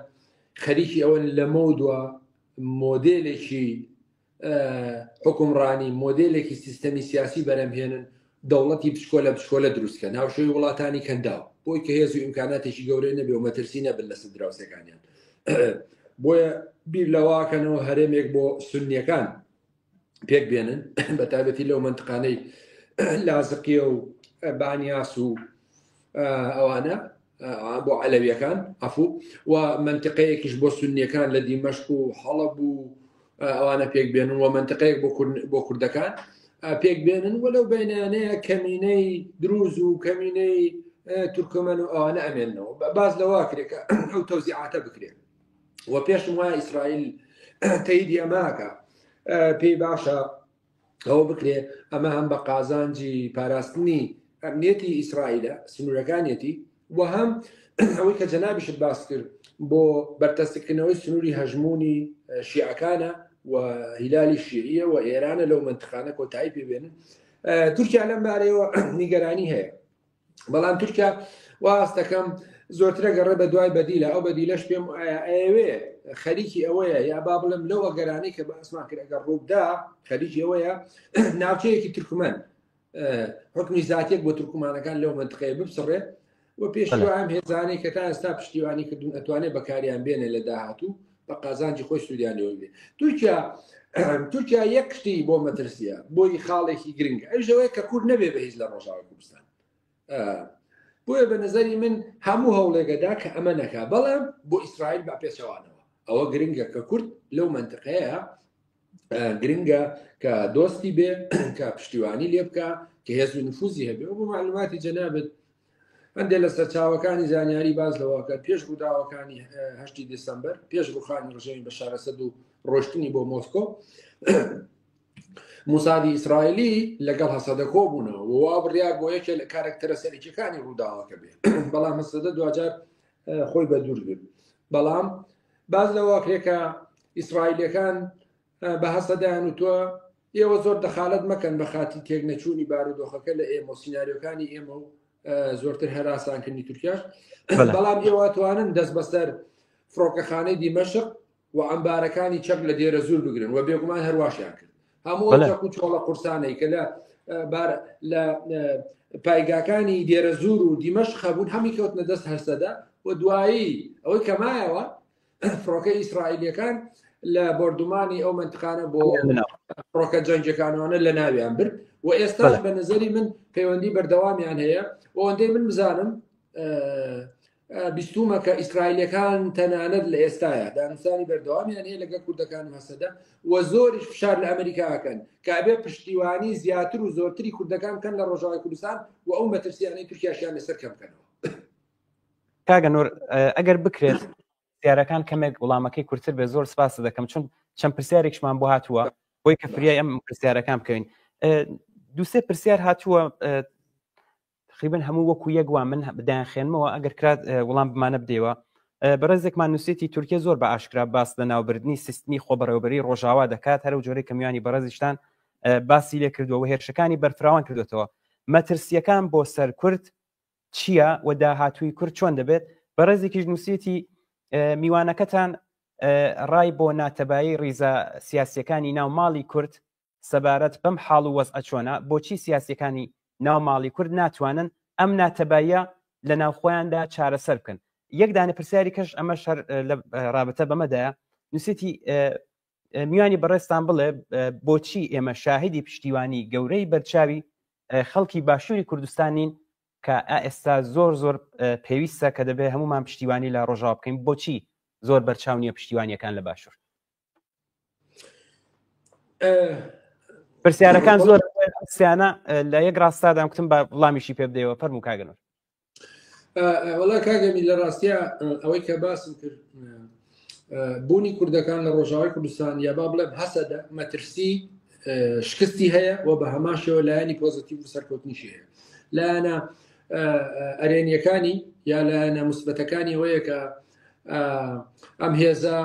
خەریکی ئەوەن لەمە دووە مۆدێلێکی حکومڕانی مۆدێلێکی سیستەمی سیاسی بەرەمهێنن دەوڵەتی بچکۆلە بچکۆلە دروستکەن هاوشێوەی وڵاتانی کەنداو بۆی کە هێز و ئیمکاناتێکی گەورەی نەبێ و مەترسی نەبن لەسەر دراوسێکانیان بۆیە بیر لەواکەنەوە هەرێمێک بۆ سنیەکان پێک بێنن بە تایبەتی لەو منتقانەی لازقیە و بانیاس و ئەوانە بۆ عەلەویەکان عفو و منتقەیەکیش بۆ سنیەکان لە دیمەشق و حەڵەب و ئەوانە پێک بێنن و منتقەیەک بۆ کوردەکان پێک بێنن و لەو بینانەیە کەمینەی دروز و کەمینەی تورکمەن و ئەوانە ئەمێنەوە باز لەوا کرێکە ئەو تەوزیعاتە بکرێت و پێشم وایە ئیسرائیل تەیدی ئەماکە پێی باشە ئەوە بکرێ ئەمە هەم بە قازانجی پاراستنی ئەمنیەتی ئیسرائیلە سنوورەکانیەتی و هەم ئەوەی کە جەنابیشت باس کرد بۆ بەرتەسکردنەوەی سنووری هەژمونی شیعەکانە و هیلالی شیعیە و ئێرانە لەو منتخانە کۆتایی پێبێنن تورکیا لەم بارەیەوە نیگەرانی هەیە بەڵام تورکیا واستەکەم زۆرترە گەڕێ بە دوای بەدیلە ئەو بەدیلەش پێم ئەوێ خەریکی ئەوەیە یا با بڵم لەو ئەگەرانەی کە باسمان کرد ئەگەر ڕووبدا خەریکی ئەوەیە ناوچەیەکی تورکمەن حکمی زاتێک بۆ تورکمانەکان لەو منتقەیە بپسڕێ و پێشوە ئەم هێزانەی کە تا ئێستا پشتیوانی کردون ئەتوانێت بەکاریان بێنێ لە داهاتوو بە قازانجی خۆی سوودیان لێوە بێ تورکیا تورکیا یەک شتی بۆ مەترسیە بۆی خاڵێکی گرنگ ئەویش ئەوەیە کە کورد نەبێ بە هیچ لە ڕۆژاوای کوردستان بۆیە بە نظری من هەموو هەوڵێکەدا کە ئەمە نەکا بەڵام بۆ ئیسرائیل بە پێچەوانەوە ئەوە گرنگە کە کورد لەو منتقەیە گرنگە کە دۆستی بێ کە پشتیوانی لێ بکە کە هێز و نفوزی هەبێ و بۆ معلوماتی جەنابت هەندێک لە سەرچاوەکانی زانیاری باز لەوەکە پێش ڕووداوەکانی هەشتی دێسەمبەر پێش ڕوخانی ڕژێمی بەشار ئەسەد و ڕۆشتنی بۆ مۆسکۆ موسادی ئیسرائیلی لەگەڵ هەسەدە کۆبوونەوە وا بڕیار بۆ یەکێ لە کارکتەرە سەرەکیەکانی ڕووداوەکە بێ بەڵام هەسەدە دواجار خۆی بە دوور گرت بەڵام باز لەوە کرێکە ئیسرائیلەکان بە هەسەدەیان وتووە ئێوە زۆر دەخالەت مەکەن بە خاتی تێک نەچوونی بارودۆخەکە لە ئێمە و سیناریۆکانی ئێمە و زۆرتر هەراسانکردنی تورکیاش بەڵام ئێوە توانن دەست بەسەر فڕۆکەخانەی دیمەشق و ئەمبارەکانی چەک لە دێرە زور بگرن و بێگومان هەرواشیان کرد هەموو چەک و چۆڵە قورسانەی کە لە بار لە پایگاکانی دێرە زور و دیمەشق هەبوون هەمی کەوتنە دەست هەسەدە و دوایی ئەوەی کەمایەوە فڕۆکە ئیسرائیلیەکان لە بۆردومانی ئەو منتقانە بۆ فڕۆکە جەنگەکانوانە لە ناویان برد و ئێستاش بە نظری من پەیوەندی بەردەوامیان هەیە ئەوەندەی من بزانم. بیستومە کە ئیسرائیلەکان تەنانەت لە ئێستایا دانوستانی بەردەوامیان هەیە لەگەڵ کوردەکان و هەسەدە و زۆریش فشار لە ئەمریکا ئەکەن کە ئەبێ پشتیوانی زیاتر و زۆرتری کوردەکان بکەن لە ڕۆژاوای کوردستان و ئەو مەترسیانەی تورکیاشیان لەسەر کەم بکەنەوە. کاگە نور ئەگەر بکرێت پرسیارەکان کەمێک وڵامەکەی کورتتر بێ زۆر سپاس دەکەم چون چەند پرسیارێکشمان بۆ هاتووە بۆی کە فریای ئەم پرسیارەکان بکەوین دوسێ پرسیار هاتووە تقریبا هەموو وەکو یەک وا من دەیانخێنمەوە ئەگەر کرات وڵام بمانە بدەیەوە بەڕێزێکمان نووسێتی تورکیا زۆر بە ئاشکرا باس لە ناوبردنی سیستمی خۆبەڕێوەبەری ڕۆژاوا دەکات هەرو جۆرەی کە میوانی بەڕێزیشتان باسی لێ کردووە و هێرشەکانی بەرفراوان کردوێتەوە مەترسیەکان بۆ سەر کورد چییە و داهاتووی کورد چۆن دەبێت بەڕێزێکیش نووسێتی میوانەکەتان ڕای بۆ ناتەبایی ڕیزە سیاسیەکانی ناو ماڵی کورد سەبارەت بەم حاڵ و وەزعە چۆنە؟ بۆچی سیاسیەکانی ناو ماڵی کورد ناتوانن ئەم ناتەباییە لە ناوخۆیاندا چارەسەر بکەن؟ یەک دانە پرسیاری کەش ئەمەش هەر لە رابەتە بەمەدایە نووسێتی میوانی بەڕێزتان بڵێ بۆچی ئێمە شاهیدی پشتیوانی گەورەی بەرچاوی خەڵکی باشووری کوردستان نین کە ئێستا زۆر زۆر پێویستە کە دەبێت هەمومان پشتیوانی لە ڕۆژاوا بکەین بۆچی زۆر بەرچاو نییە پشتیوانیەکان لە باشوور پرسیارەکان زۆر سیانە لە یەک ڕاستادام کوتم بە وڵامیشی پێ بدەیەوە فەرموو کاگەنور وەڵا کاگەمی لە ڕاستە ئەوەی کە باسم کرد بوونی کوردەکان لە ڕۆژاوای کوردستان یا با بڵێم هەسەدە مەترسی شکستی هەیە و بە هەمان شێوە لایەنی پۆزیتیڤ و سەرکەوتنیشی هەیە لایەنە ئەرێنیەکانی یا لایەنە مثبەتەکانی ئەوەیە کە ئەم هێزە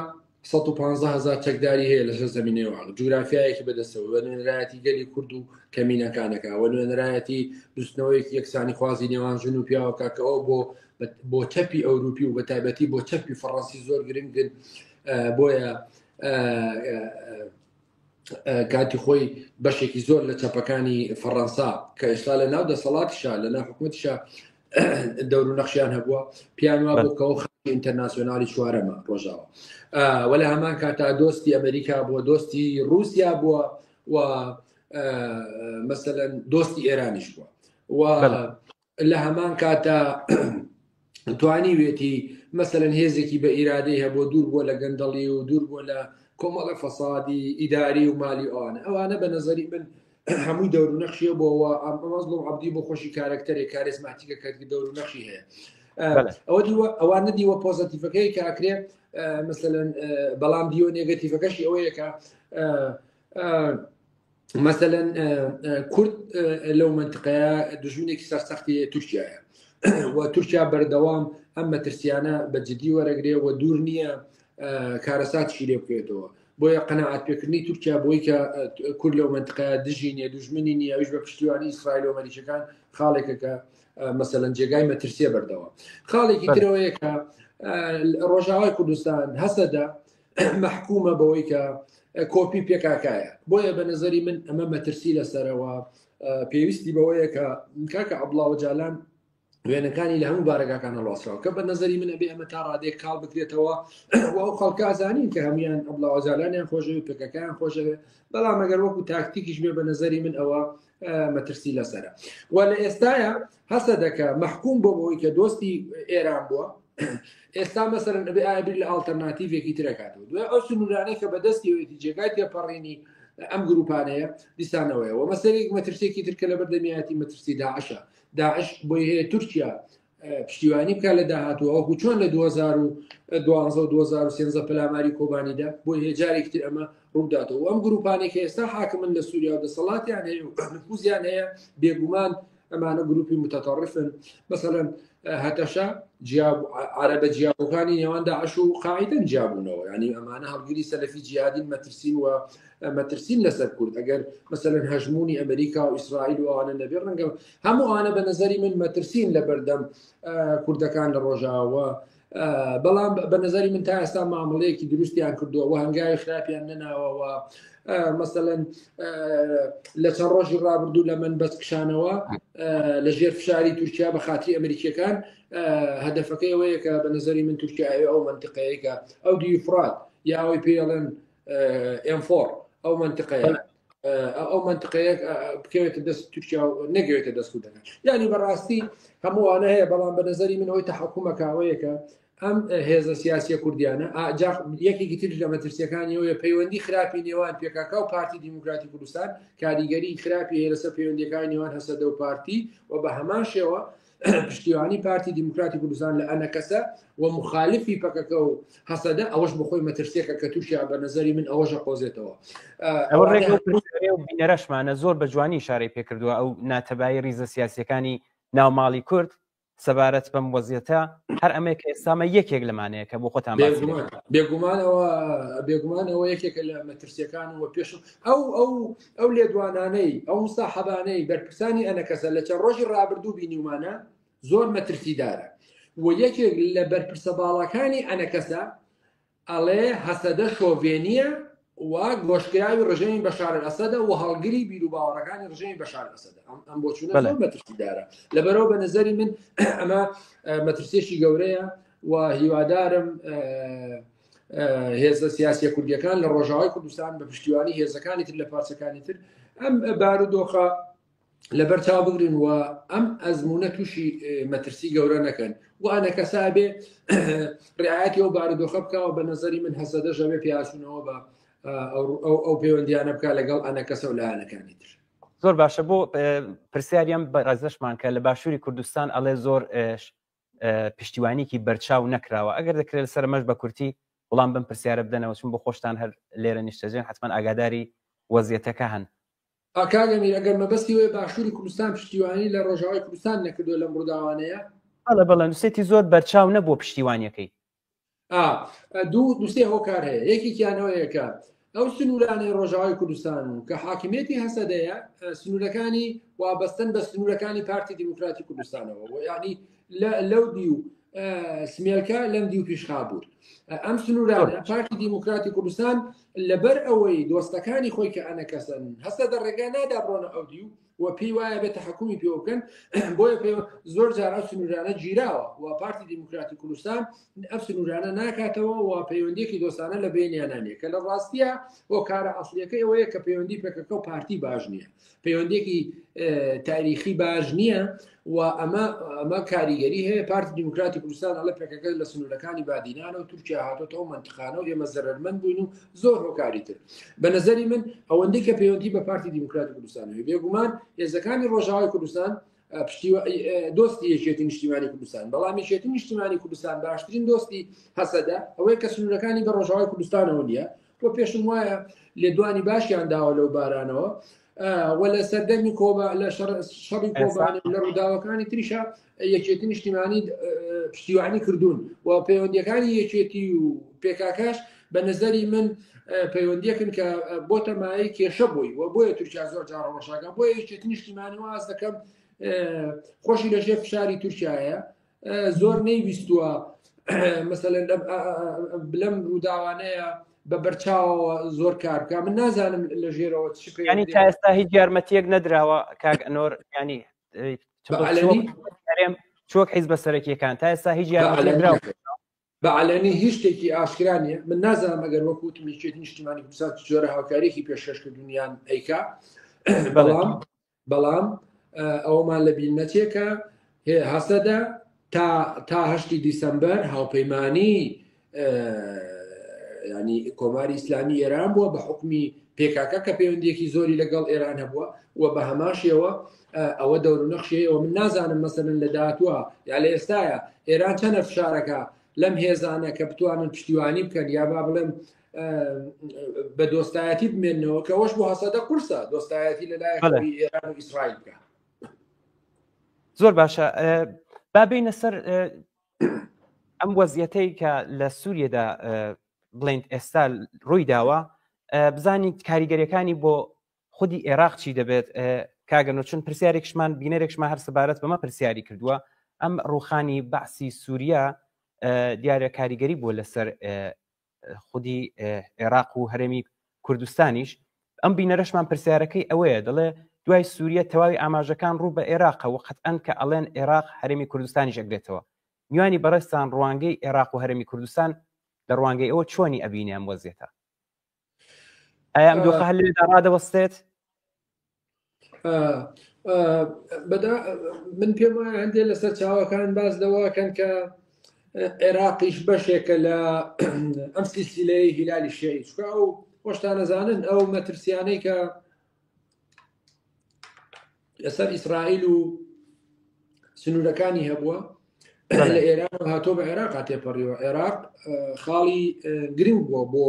115 هزار چەکداری هەیە لەسەر زمینەی عێراق جوگرافیایەکی بەدەستەوە بە نوێنەرایەتی گەلی کورد و کەمینەکانەکە و نوێنەرایەتی بزوتنەوەیەکی یەکسانی خوازی نێوان ژن و پیاوەکە کە ئەو بۆ بۆ چەپی ئەوروپی و بە تایبەتی بۆ چەپی فەڕەنسی زۆر گرنگن بۆیە کاتی خۆی بەشێکی زۆر لە چەپەکانی فەڕەنسا کە ئێستا لە ناو دەسەڵاتیشا لە ناو حکوومەتیشا دەور و نەخشیان هەبووە پیان وا بوو کەەوە خاکی ئینتەرناسیۆنالی چوارەمە ڕۆژاوە وە لە هەمان کاتا دۆستی ئەمریکا بووە دۆستی رووسیا بووە و مەسەلەن دۆستی ئێرانیش بووە و لە هەمان کاتا توانیوێتی مەسەلەن هێزێکی بە ئیرادەی هەبووە دوور بووە لە گەندەڵی و دوور بووە لە کۆمەڵە فەسادی ئیداری و مالی ئەوانە ئەوانە بە نظری من هەمووی دەور و نەخشیە بۆەوە مەزڵوم عەبدی بۆ خۆشی کارکتەرێک کارێزماتیکە کە دەور و نەخشی هەیە ئەوە دیوە ئەوان نەدیوە پۆزەتیفەکەی کاکرێ مثلەن بەڵام دیوە نێگەتیفەکەشی ئەوەیە کە مەسەلەن کورد لەو منتقەیە دژمنێکی سەرسەختی تورکیایە و تورکیا بەردەوام ئەم مەترسیانە بە جدی وەرەگرێ و دوور نییە کارەساتشی لێ بکەوێتەوە بۆیە قەنەعات پێکردنی تورکیا بۆی کە کورد لەو منتقەیە دژی نییە دژمنی نییە ئەویش بە پشتیوانی ئیسرائیل و ئەمریکەکان خاڵێکە کە مەسەلەن جێگای مەترسیە بەردەوە خاڵێکی ترەوەیە کە ڕۆژاوای کوردستان هەسەدە مەحکومە بەوەی کە کۆپی پێکاکایە بۆیە بە نظری من ئەمە مەترسی لەسەرەوە پێویستی بەوەیە کە کاکە عەبدوڵا ئۆجالان وێنەکانی لە هەموو بارەگاکان هەڵواسراوە کە بە نظری من ئەبێ ئەمە تا ڕادێک کاڵ بکرێتەوە و ئەو خەڵکازانین کە هەمویان عەبدوڵا ئۆجالانیان خۆشەوێ پێکەکەیان خۆشەوێ بەڵام ئەگەر وەکو تاکتیکیش بێ بە نظری من ئەوە مەترسی لەسرە و لە ئێستاە هەسە دەکە محکوم بۆ بەوەی کە دۆستی ئێران بووە ئێستا مەسەرن ئەبێ ئایا بیر لە ئاڵتەرناتیڤێکی ترەکاتەوە دوای ئەو سنوورانەی کە بەدەستیەوەیتی جێگای تێپەڕینی ئەم گروپانەیە دیسانەوەیە و مەسەرێک مەترسێکی تر کە لەبەر دەمیاتی مەترسی داعشە داعش بۆی هەیە تورکیا پشتیوانی بکە لە داهاتوو وەکو چۆن لە 2012 و 2013 پەلاماری کۆبانیدا بۆی هەیە جارێکی تر ئەمە ڕووداتەوە ئەم گروپانێک کە ئێستا حاکمن لە سووریا و دەسەڵاتیان هەیە و نفوزیان هەیە بێگومان ئەمانە گروپی متطرفن مەسەلەن هەتەشە عربە جیاوەکانی نێوان داعش و قاعیدەن جیابوونەوە ینی ئەمانە هەڵگری سەلەفی جیادین مەترسین و مەترسین لەسەر کورد ئەگەر مەسەلەن هەژمونی ئەمریکا و ئیسرائیل و ئەوانە نەبێ ڕەنگە هەموو ئەوانە بە نظری من مەترسین لە بەردەم کوردەکان لە ڕۆژاوە بەڵام بە نظری من تا ئێستا مامەڵەیەکی دروستیان کردووە و هەنگاوی خراپیان نەناوەوە مەسەلەن لە چەند ڕۆژی ڕابردوو لە من بەس کشانەوە لە ژێر فشاری تورکیا بە خاتری ئەمریکیەکان هەدەفەکەی ئەوەیە کە بە نظری من تورکیا ئەوێ ئەو منتقەیە کە ئەو دیفرات یا ئەوەی پێڵێن ئەم4 ئەو منتقەیە. ئەو منطقەیە بکەوێتە دەست تورکیا و نەگەوێتە دەست کوردەکان یعنی بەڕاستی هەمووانە هەیە بەڵام بە نظری من ئەوی تەحکومەکەوەیەکە ئەم هێزە سیاسیە کوردیانە یەکێکی تر لە مەترسیەکانی ئەوەیە پەیوەندی خراپی نێوان پێکاکا و پارتی دیموکراتی کوردستان کاریگەری خراپی هەیە لەسەر پەیوەندیەکانی نێوان هەسەدە و پارتی و بە هەمان شێوە پشتیوانی پارتی دیموکراتی کوردستان لە ئەنەکەسە و مخالفی پەکەکە و هەسەدە ئەوەش بخۆی مەترسیەکە کە تورکیا بە نظری من ئەوەشە قۆزێتەوە ئەوە ڕێگە بینەرەشمانە زۆر بە جوانی شارەی پێکردووە ئەو ناتەبایی ریزە سیاسەکانی ناو ماڵی کورد سەبارەت بەم وەزیەتە هەر ئەمەیە کە ئێستامە یەکێک لەمانەیە کە بۆ خۆتان بێگومانەوە بێگومانەوە یەکێکە لە مەترسیەکان و پێش ئەو ئەو ئەو لێدوانانەی ئەو مساحبانەی بەرپرسانی ئەنەکەسە لە چەند ڕۆژی ڕابردوو بینیومانە زۆر مەترسیدارە و یەکێک لە بەرپرسە باڵاکانی ئەنەکەسە ئەڵێ هەسەدە شۆڤێنییە و گۆشکراوی ڕژێمی بەشار ئەسەدە و هەڵگری بیروباوەڕەکانی ڕژێمی بەشار ئەسەدە ئەم بۆچوونە زۆر مەترسیدارە لەبەرەوە بە نظری من ئەمە مەترسیەکی گەورەیە و هیوادارم هێزە سیاسیە کوردیەکان لە ڕۆژاوای کوردستان بە پشتیوانی هێزەکانی تر لە پارچەکانی تر ئەم بارودۆخە لەبەر چاو بگرن و ئەم ئەزمونە تووشی مەترسی گەورە نەکەن و ئەنەکەسا بێ ڕعاەتی ئەو بارودۆخە بکەوە بە نظری من هەسەدەش ئەبێ پیاچوونەوە بە ئەو پەیوەندیانە بکە لەگەڵ ئەنەکەسە و لایەنەکانی تر. زۆر باشە بۆ پرسیاریان بە ڕێزەشمان کە لە باشووری کوردستان ئەڵێ زۆر پشتیوانیکی بەرچاو نەکراوە ئەگەر دەکرێت لەسەر ئەمەش بە کورتی وڵام بەم پرسیارە بدەنەوە چون بۆ خۆشتان هەر لێرە نیشتەجێن حتمما ئاگاداری وەزیەتەکە هەن. کاک ئەمیر ئەگەر مەبەستی وەیە باشووری کوردستان پشتیوانی لە ڕۆژاوای کوردستان نەکردووە لەم ڕووداوانەیە؟ بەڵێ بەڵێ نووسێتی زۆر بەرچاو نەبووە پشتیوانیەکەی. دوو دوسێ هۆکار هەیە یەکێکیان ئەوەیە کە ئەو سنوورانەی ڕۆژاوای کوردستان و کە حاکمیەتی هەسەدەیە سنوورەکانی وابەستن بە سنوورەکانی پارتی دیموکراتی کوردستانەوە و یعنی لەو دیو سمێلکە لەم دیو پیشخابوور ئەم سنوورانە پارتی دیموکراتی کوردستان لەبەر ئەوەی دۆستەکانی خۆی کە ئەنەکەسن هەستە دە ڕێگا نادا بڕۆنە ئەو دیو و پێی وایە بێت تحکومی پێوە بکەن بۆیە پێ زۆر جار ئەو سنوورانە گیراوە و پارتی دیموکراتی کوردستان ئەم سنوورانە ناکاتەوە و پەیوەندیەکی دۆستانە لە بینیانە نیە کە لە ڕاستیە هۆکارە ئەسلیەکەی ئەوەیە کە پەیوەندی پەکەکە و پارتی باش نییە پەیوەندێکی تاریخی باش نییە و ئەمە ئەمە کاریگەری هەیە پارتی دیموکراتی کوردستان ئەڵێ پەکەکە لە سنوورەکانی بادینانە و تورکیا هاتۆتەوە منتخانە و ئێمە زەرەرمەند بووین و زۆر هۆکاری تر بە نظری من ئەوەندەی کە پەیوەندی بە پارتی دیموکراتی کوردستان هەیە بێگومان هێزەکانی ڕۆژاوای کوردستان دۆستی یەکێتی نیشتیمانی کوردستان بەڵام یەکێتی نیشتیمانی کوردستان باشترین دۆستی هەسەدە ئەوەیە کە سنوورەکانی بە ڕۆژاوای کوردستانەوە نییە و پێشم وایە لێدوانی باشیان داوە لەو بارانەوە و لە سەردەمی کۆبا لە شەڕی کۆبانی لە ڕووداوەکانی تریشە یەکێتی نیشتیمانی پشتیوانی کردوون و پەیوەندیەکانی یەکێتی و پێکاکەش بە نظری من پەیوەندیەکن کە بۆتە مایەی کێشە بووی و بۆیە تورکیا زۆر جار ڕۆژاگە بۆیە یەکێتی نیشتیمانی واز دەکەم خۆشی لەژێر فشاری تورکایە زۆر نەیویستووە مەسەلەن لەم ڕووداوانەیە بە بەرچاوەوە زۆر کار بکە من نازانم لە ژێرەوە چ ینی تا ئێستا هیچ یارمەتیەک نەدراوە کاک ئەنۆر ینی هەرێم چۆک حیز بە سەرەکیەکان تا ئێستا هیچ یارمەتیەک بە عەلەنی هیچ شتێکی ئاشکرا نییە من نازانم ئەگەر وەکو وتم یەکێتی نیشتیمانی کوردستان چ جۆرە هاوکاریەکی پێشکەش کردوون یان ئەیکا بەڵام بەڵام ئەوەمان لە بیر نەچێ کە هەسەدە تا تا هەشتی دیسەمبەر هاوپەیمانی ینی کۆماری ئیسلامی ئێران بووە بە حکمی پێکاکە کە پەیوەندیەکی زۆری لەگەڵ ئێران هەبووە و بە هەمان شێوە ئەوە دەور و نەخشی ئەوە من نازانم مەسەلەن لە داهاتووە یا لە ئێستاە ئێران چەنە فشارەکە لەم هێزانە کە بتوانن پشتیوانی بکەن یا با بڵێم بە دۆستایەتی بمێنەوە کە ئەوەش بۆ هەسەدە قورسە دۆستایەتی لەلایەن ئێران و ئیسرائیل بکە زۆر باشە با بینە سەر ئەم وەزیەتەی کە لە سووریەدا بڵێن ئێستا ڕووی داوە بزانین کاریگەریەکانی بۆ خودی عێراق چی دەبێت کاگەنۆ چون پرسیارێکشمان بینەرێکشمان هەر سەبارەت بەمە پرسیاری کردووە ئەم ڕوخانی بەعسی سووریا دیارە کاریگەری بووە لەسەر خودی عێراق و هەرێمی کوردستانیش ئەم بینەرەشمان پرسیارەکەی ئەوەیە دەڵێ دوای سووریە تەواوی ئاماژەکان ڕوو بە عێراقە و قەتئەن کە ئەڵێن عێراق هەرێمی کوردستانیش ئەگرێتەوە میوانی بەڕێزتان ڕوانگەی عێراق و هەرێمی کوردستان لە ڕوانگەی ئەوە چۆنی ئەبینێ ئەم وەزیەتە ئایا ئەم دۆخە هەر لەوێدا ڕادەوەستێت؟ من پێم وایە هەندێک لەسەر چاوەکان باس لەوەکەن کە عێراقیش بەشێکە لە ئەم سیسیلەی هیلالی شیعی چکە ئەو خۆشتانەزانن ئەو مەترسیانەی کە لەسەر ئیسرائیل و سنوورەکانی هەبووە لە ئێران هاتۆ بە عێراق تێپەڕیوە عێراق خاڵی گرنگ بووە بۆ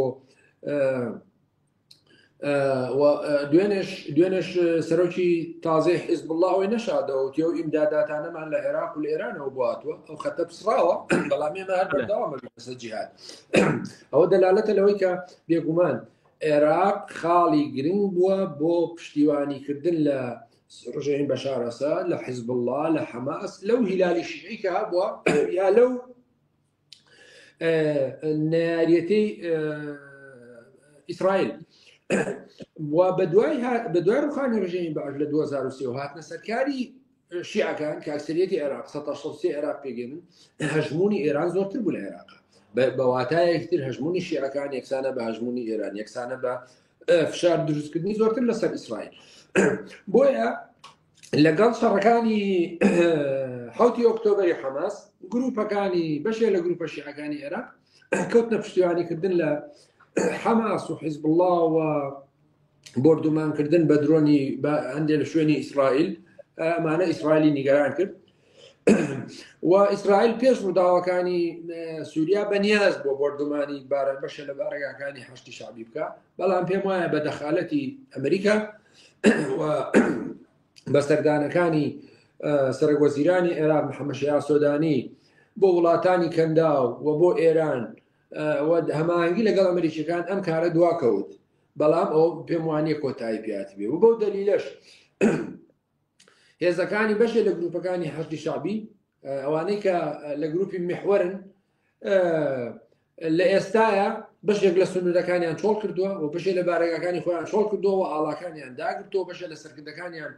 دوێنێش دوێنێش سەرۆکی تازەی حیزب الله ئەوەی نەشادەوە وتی ئەو ئیمداداتانەمان لە عێراق و لە ئێرانەوە بۆ هاتووە ئەو خەتە پسڕاوە بەڵام ئێمە هەر بەردەوامە لەسەر جیهاد ئەوە دەلالەتە لەوەی کە بێگومان عێراق خاڵی گرنگ بووە بۆ پشتیوانیکردن لە ڕژێمی بەشار ئەسەد لە حیزب الله لە حەماس لەو هیلالی شیعی کە هەبووە یا لەو نەیاریەتەی ئیسرائیل و بەدوای بەدوای ڕوخانی ڕژێمی بەعس لە 2023 هاتنە سەرکاری شیعەکان کە ئەکسەریەتی عێراق 163 عێراق پێگەێنن هەژمونی ئێران زۆرتر بوو لە عێراق بە واتایەکتر هەژمونی شیعەکان یەکسانە بە هەژمونی ئێران یەکسانە بە فشار دروستکردنی زۆرتر لەسەر ئیسرائیل بۆیە لەگەڵ شەڕەکانی حوتی ئۆکتۆبری حەماس گروپەکانی بەشێ لە گروپە شیعەکانی عێراق کەوتنە پشتیوانیکردن لە حەماس و حیزب الله و بۆردومانکردن بە درۆنی هەندێک لە شوێنی ئیسرائیل ئەمانە ئیسرائیلی نیگەران کرد و ئیسرائیل پێش ڕووداوەکانی سووریا بەنیاز بۆ بۆردومانی بارە بەشە لە بارەگاکانی حەشتی شعبی بکە بەڵام پێم وایە بە دەخالەتی ئەمریکا و بە سەردانەکانی سەرۆک وەزیرانی عێراق محەممەد شیاع سۆدانی بۆ وڵاتانی کەنداو و بۆ ئێران و هەماهەنگی لەگەڵ ئەمریکیەکان ئەم کارە دواکەوت بەڵام ئەو پێم وانیە کۆتایی پێات بێ و بەو دەلیلەش هێزەکانی بەشێ لە گروپەکانی حەشدی شعبی ئەوانەی کە لە گروپی محوەرن لە ئێستاە بەشێک لە سنوورەکانیان چۆڵ کردووە و بەشێ لە بارەگاکانی خۆیان چۆڵ کردووە و ئاڵاکانیان داگرتەوە بەشێ لە سەرکردەکانیان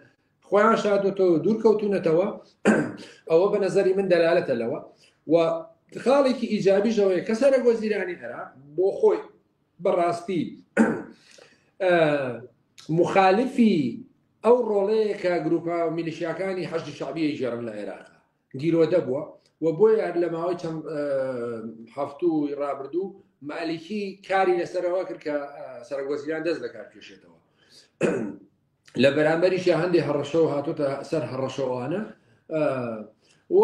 خۆیان شاردوێتەوە دوور کەوتونەتەوە ئەوە بە نظری من دەلالەتە لەوە و خاڵێکی ئیجابیشەوەیە کە سەرەک وەزیرانی عێراق بۆ خۆی بەڕاستی مخالفی ئەو ڕۆڵەیە کە گروپە میلیشیاکانی حەشدی شەعبی ئەیگێڕن لە عێراق گیرۆدە بووە و بۆیە هەر لە ماوەی چەند هەفتووی ڕابردوو مالیکی کاری لەسەرەوە کرد کە سەرۆک وەزیران دەست لەکار کێشێتەوە لە بەرامبەریشە هەندێک هەڕەشەوە هاتوتە سەر هەڕەشەوانە و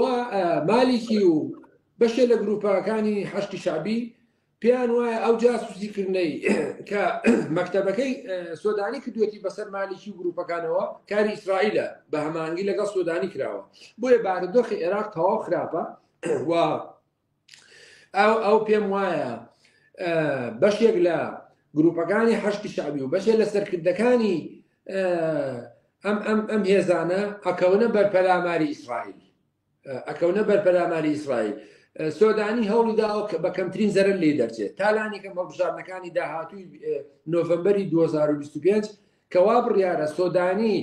مالیکی و بەشێ لە گروپەکانی حەشتی شعبی پێیان وایە ئەو جاسوسی کردنەی کە مەکتەبەکەی سۆدانی کردوێتی بەسەر مالیکی و گروپەکانەوە کاری ئیسرائیلە بە هەمانگی لەگەڵ سۆدانی کراوە بۆیە بارودۆخی عێراق تەواو خراپە و ئەو ئەو پێم وایە بەشێک لە گروپەکانی حەشتی شعبی و بەشێک لە سەرکردەکانی ئەم ئەم ئەم هێزانە ئەکەونە بەر پەلاماری ئیسرائیل ئەکەونە بەر پەلاماری ئیسرائیل سۆدانی هەوڵی داوە کە بە کەمترین زەرەر لێ دەرچێت تا لانیکەم هەڵبژاردنەکانی داهاتووی نۆڤەمبەری 2025 کە وا بڕیارە سۆدانی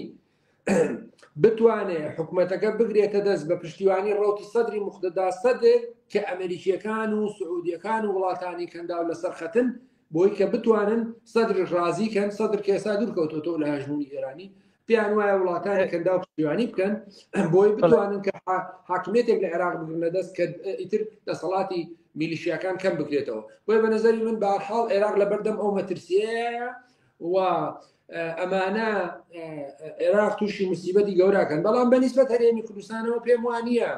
بتوانێ حکومەتەکە بگرێتە دەست بە پشتیوانی ڕەوتی سەدری موقتەدا سەدر کە ئەمریکیەکان و سعودیەکان و وڵاتانی کەنداو لەسەر خەتن بۆی کە بتوانن سەدر ڕازی کەن سەدر کە ئێستا دوور کەوتۆتەوە لە هەژمونی ئێرانی پێیان وایە وڵاتانی کەنداو پشتیوانی بکەن بۆی بتوانن کە حاکمیەتێک لە عێراق بگرنە دەست کە ئیتر دەسەڵاتی میلیشیاکان کەم بکرێتەوە بۆیە بە نظری من بەهەرحاڵ عێراق لە بەردەم ئەو مەترسیەیە و ئەمانە عێراق تووشی مسیبەتی گەوراکەن بەڵام بە نیسبەت هەرێمی کوردستانەوە پێم وانە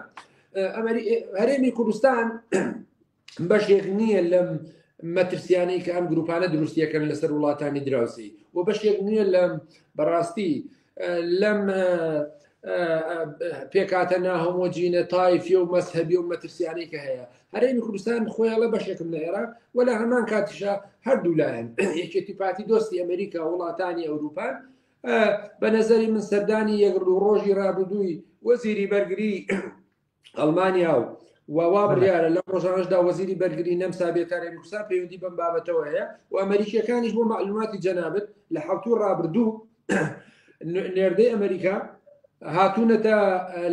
هەرێمی کوردستان بەشێک نییە لەم مەترسیانەی کە ئەم گروپانە دروستیەکەن لەسەر وڵاتانی دراوسی و بەشێک نییە لەم بەڕاستی لەم پێکاتە ناهۆمۆجینە تایفی و مەسهبی و مەترسیانەی کە هەیە هەرێمی کوردستان خۆیڵە بەشێکم لە عێراق و لە هەمان کاتیشا هەردوو لایەن یەکێتی پارتی دۆستی ئەمریکا وڵاتانی ئەوروپا بە نظری من سەردانی یەک ڕۆژی ڕابردووی وەزیری بەرگری ئەڵمانیا و و وا بڕیارە لەم ڕۆژانەشدا وەزیری بەرگری نەمسا بێتە هەرێمی کوردستان پەیوەندی بەم بابەتەوە هەیە و ئەمریکیەکانیش بۆ معلوماتی جەنابت لە حەوتوو ڕابردوو نێردەی ئەمریکا هاتوونەتە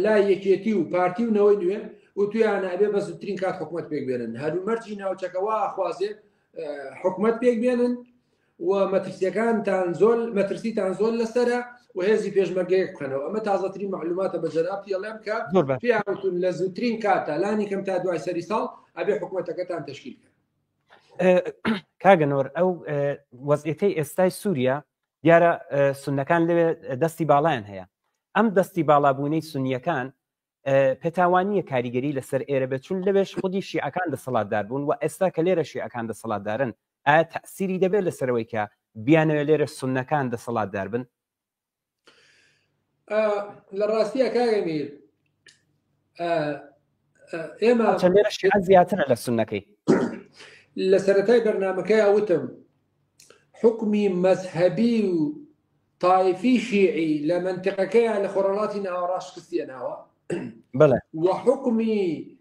لای یەکێتی و پارتی و نەوەی نوێ و تویانە ئەبێ بە زووترین کات حکوومەت پێک بێنن هەلومەرجی ناوچەکە وا ئەخوازێ حکوومەت پێک بێنن و مەترسیەکانتان زۆر مەترسیتان زۆر لەسرە و هێزی پێشمەرگە یەک بخەنەوە. ئەمە تازەترین مەعلوماتە بە جەنابتی ئەڵێم کە زۆر باش. پێیان وتون لە زووترین کاتا لانی کەم تا دوای سەری ساڵ ئەبێ حکومەتەکەتان تەشکیل بکەن. کاک ئەنوەر ئەو وەزعیەتەی ئێستای سووریا دیارە سوننەکان لەوێ دەستی باڵایان هەیە، ئەم دەستی باڵابوونەی سونیەکان پێتان وا نییە کاریگەری لەسەر ئێرە بێت چون لەوێش خودی شیعەکان دەسەڵاتدار بوون و ئێستا کە لێرە شیعەکان دەسەڵاتدارن ئایا تەئسیری دەبێت لەسەرەوەی کە بیانەوێت لێرە سوننەکان دەسەڵاتدار بن؟ لە ڕاستیە کاک ئەمیر ئێمە چەند لێرە شیعە زیاترە لە سوننەکەی. لە سەرەتای بەرنامەکەی وتم حکمی مەزهەبی و تایفی شیعی لە مەنتقەکەیان لە خۆرهەڵاتی ناوەڕاست شکستی هێناوە بەڵێ. و حوکمی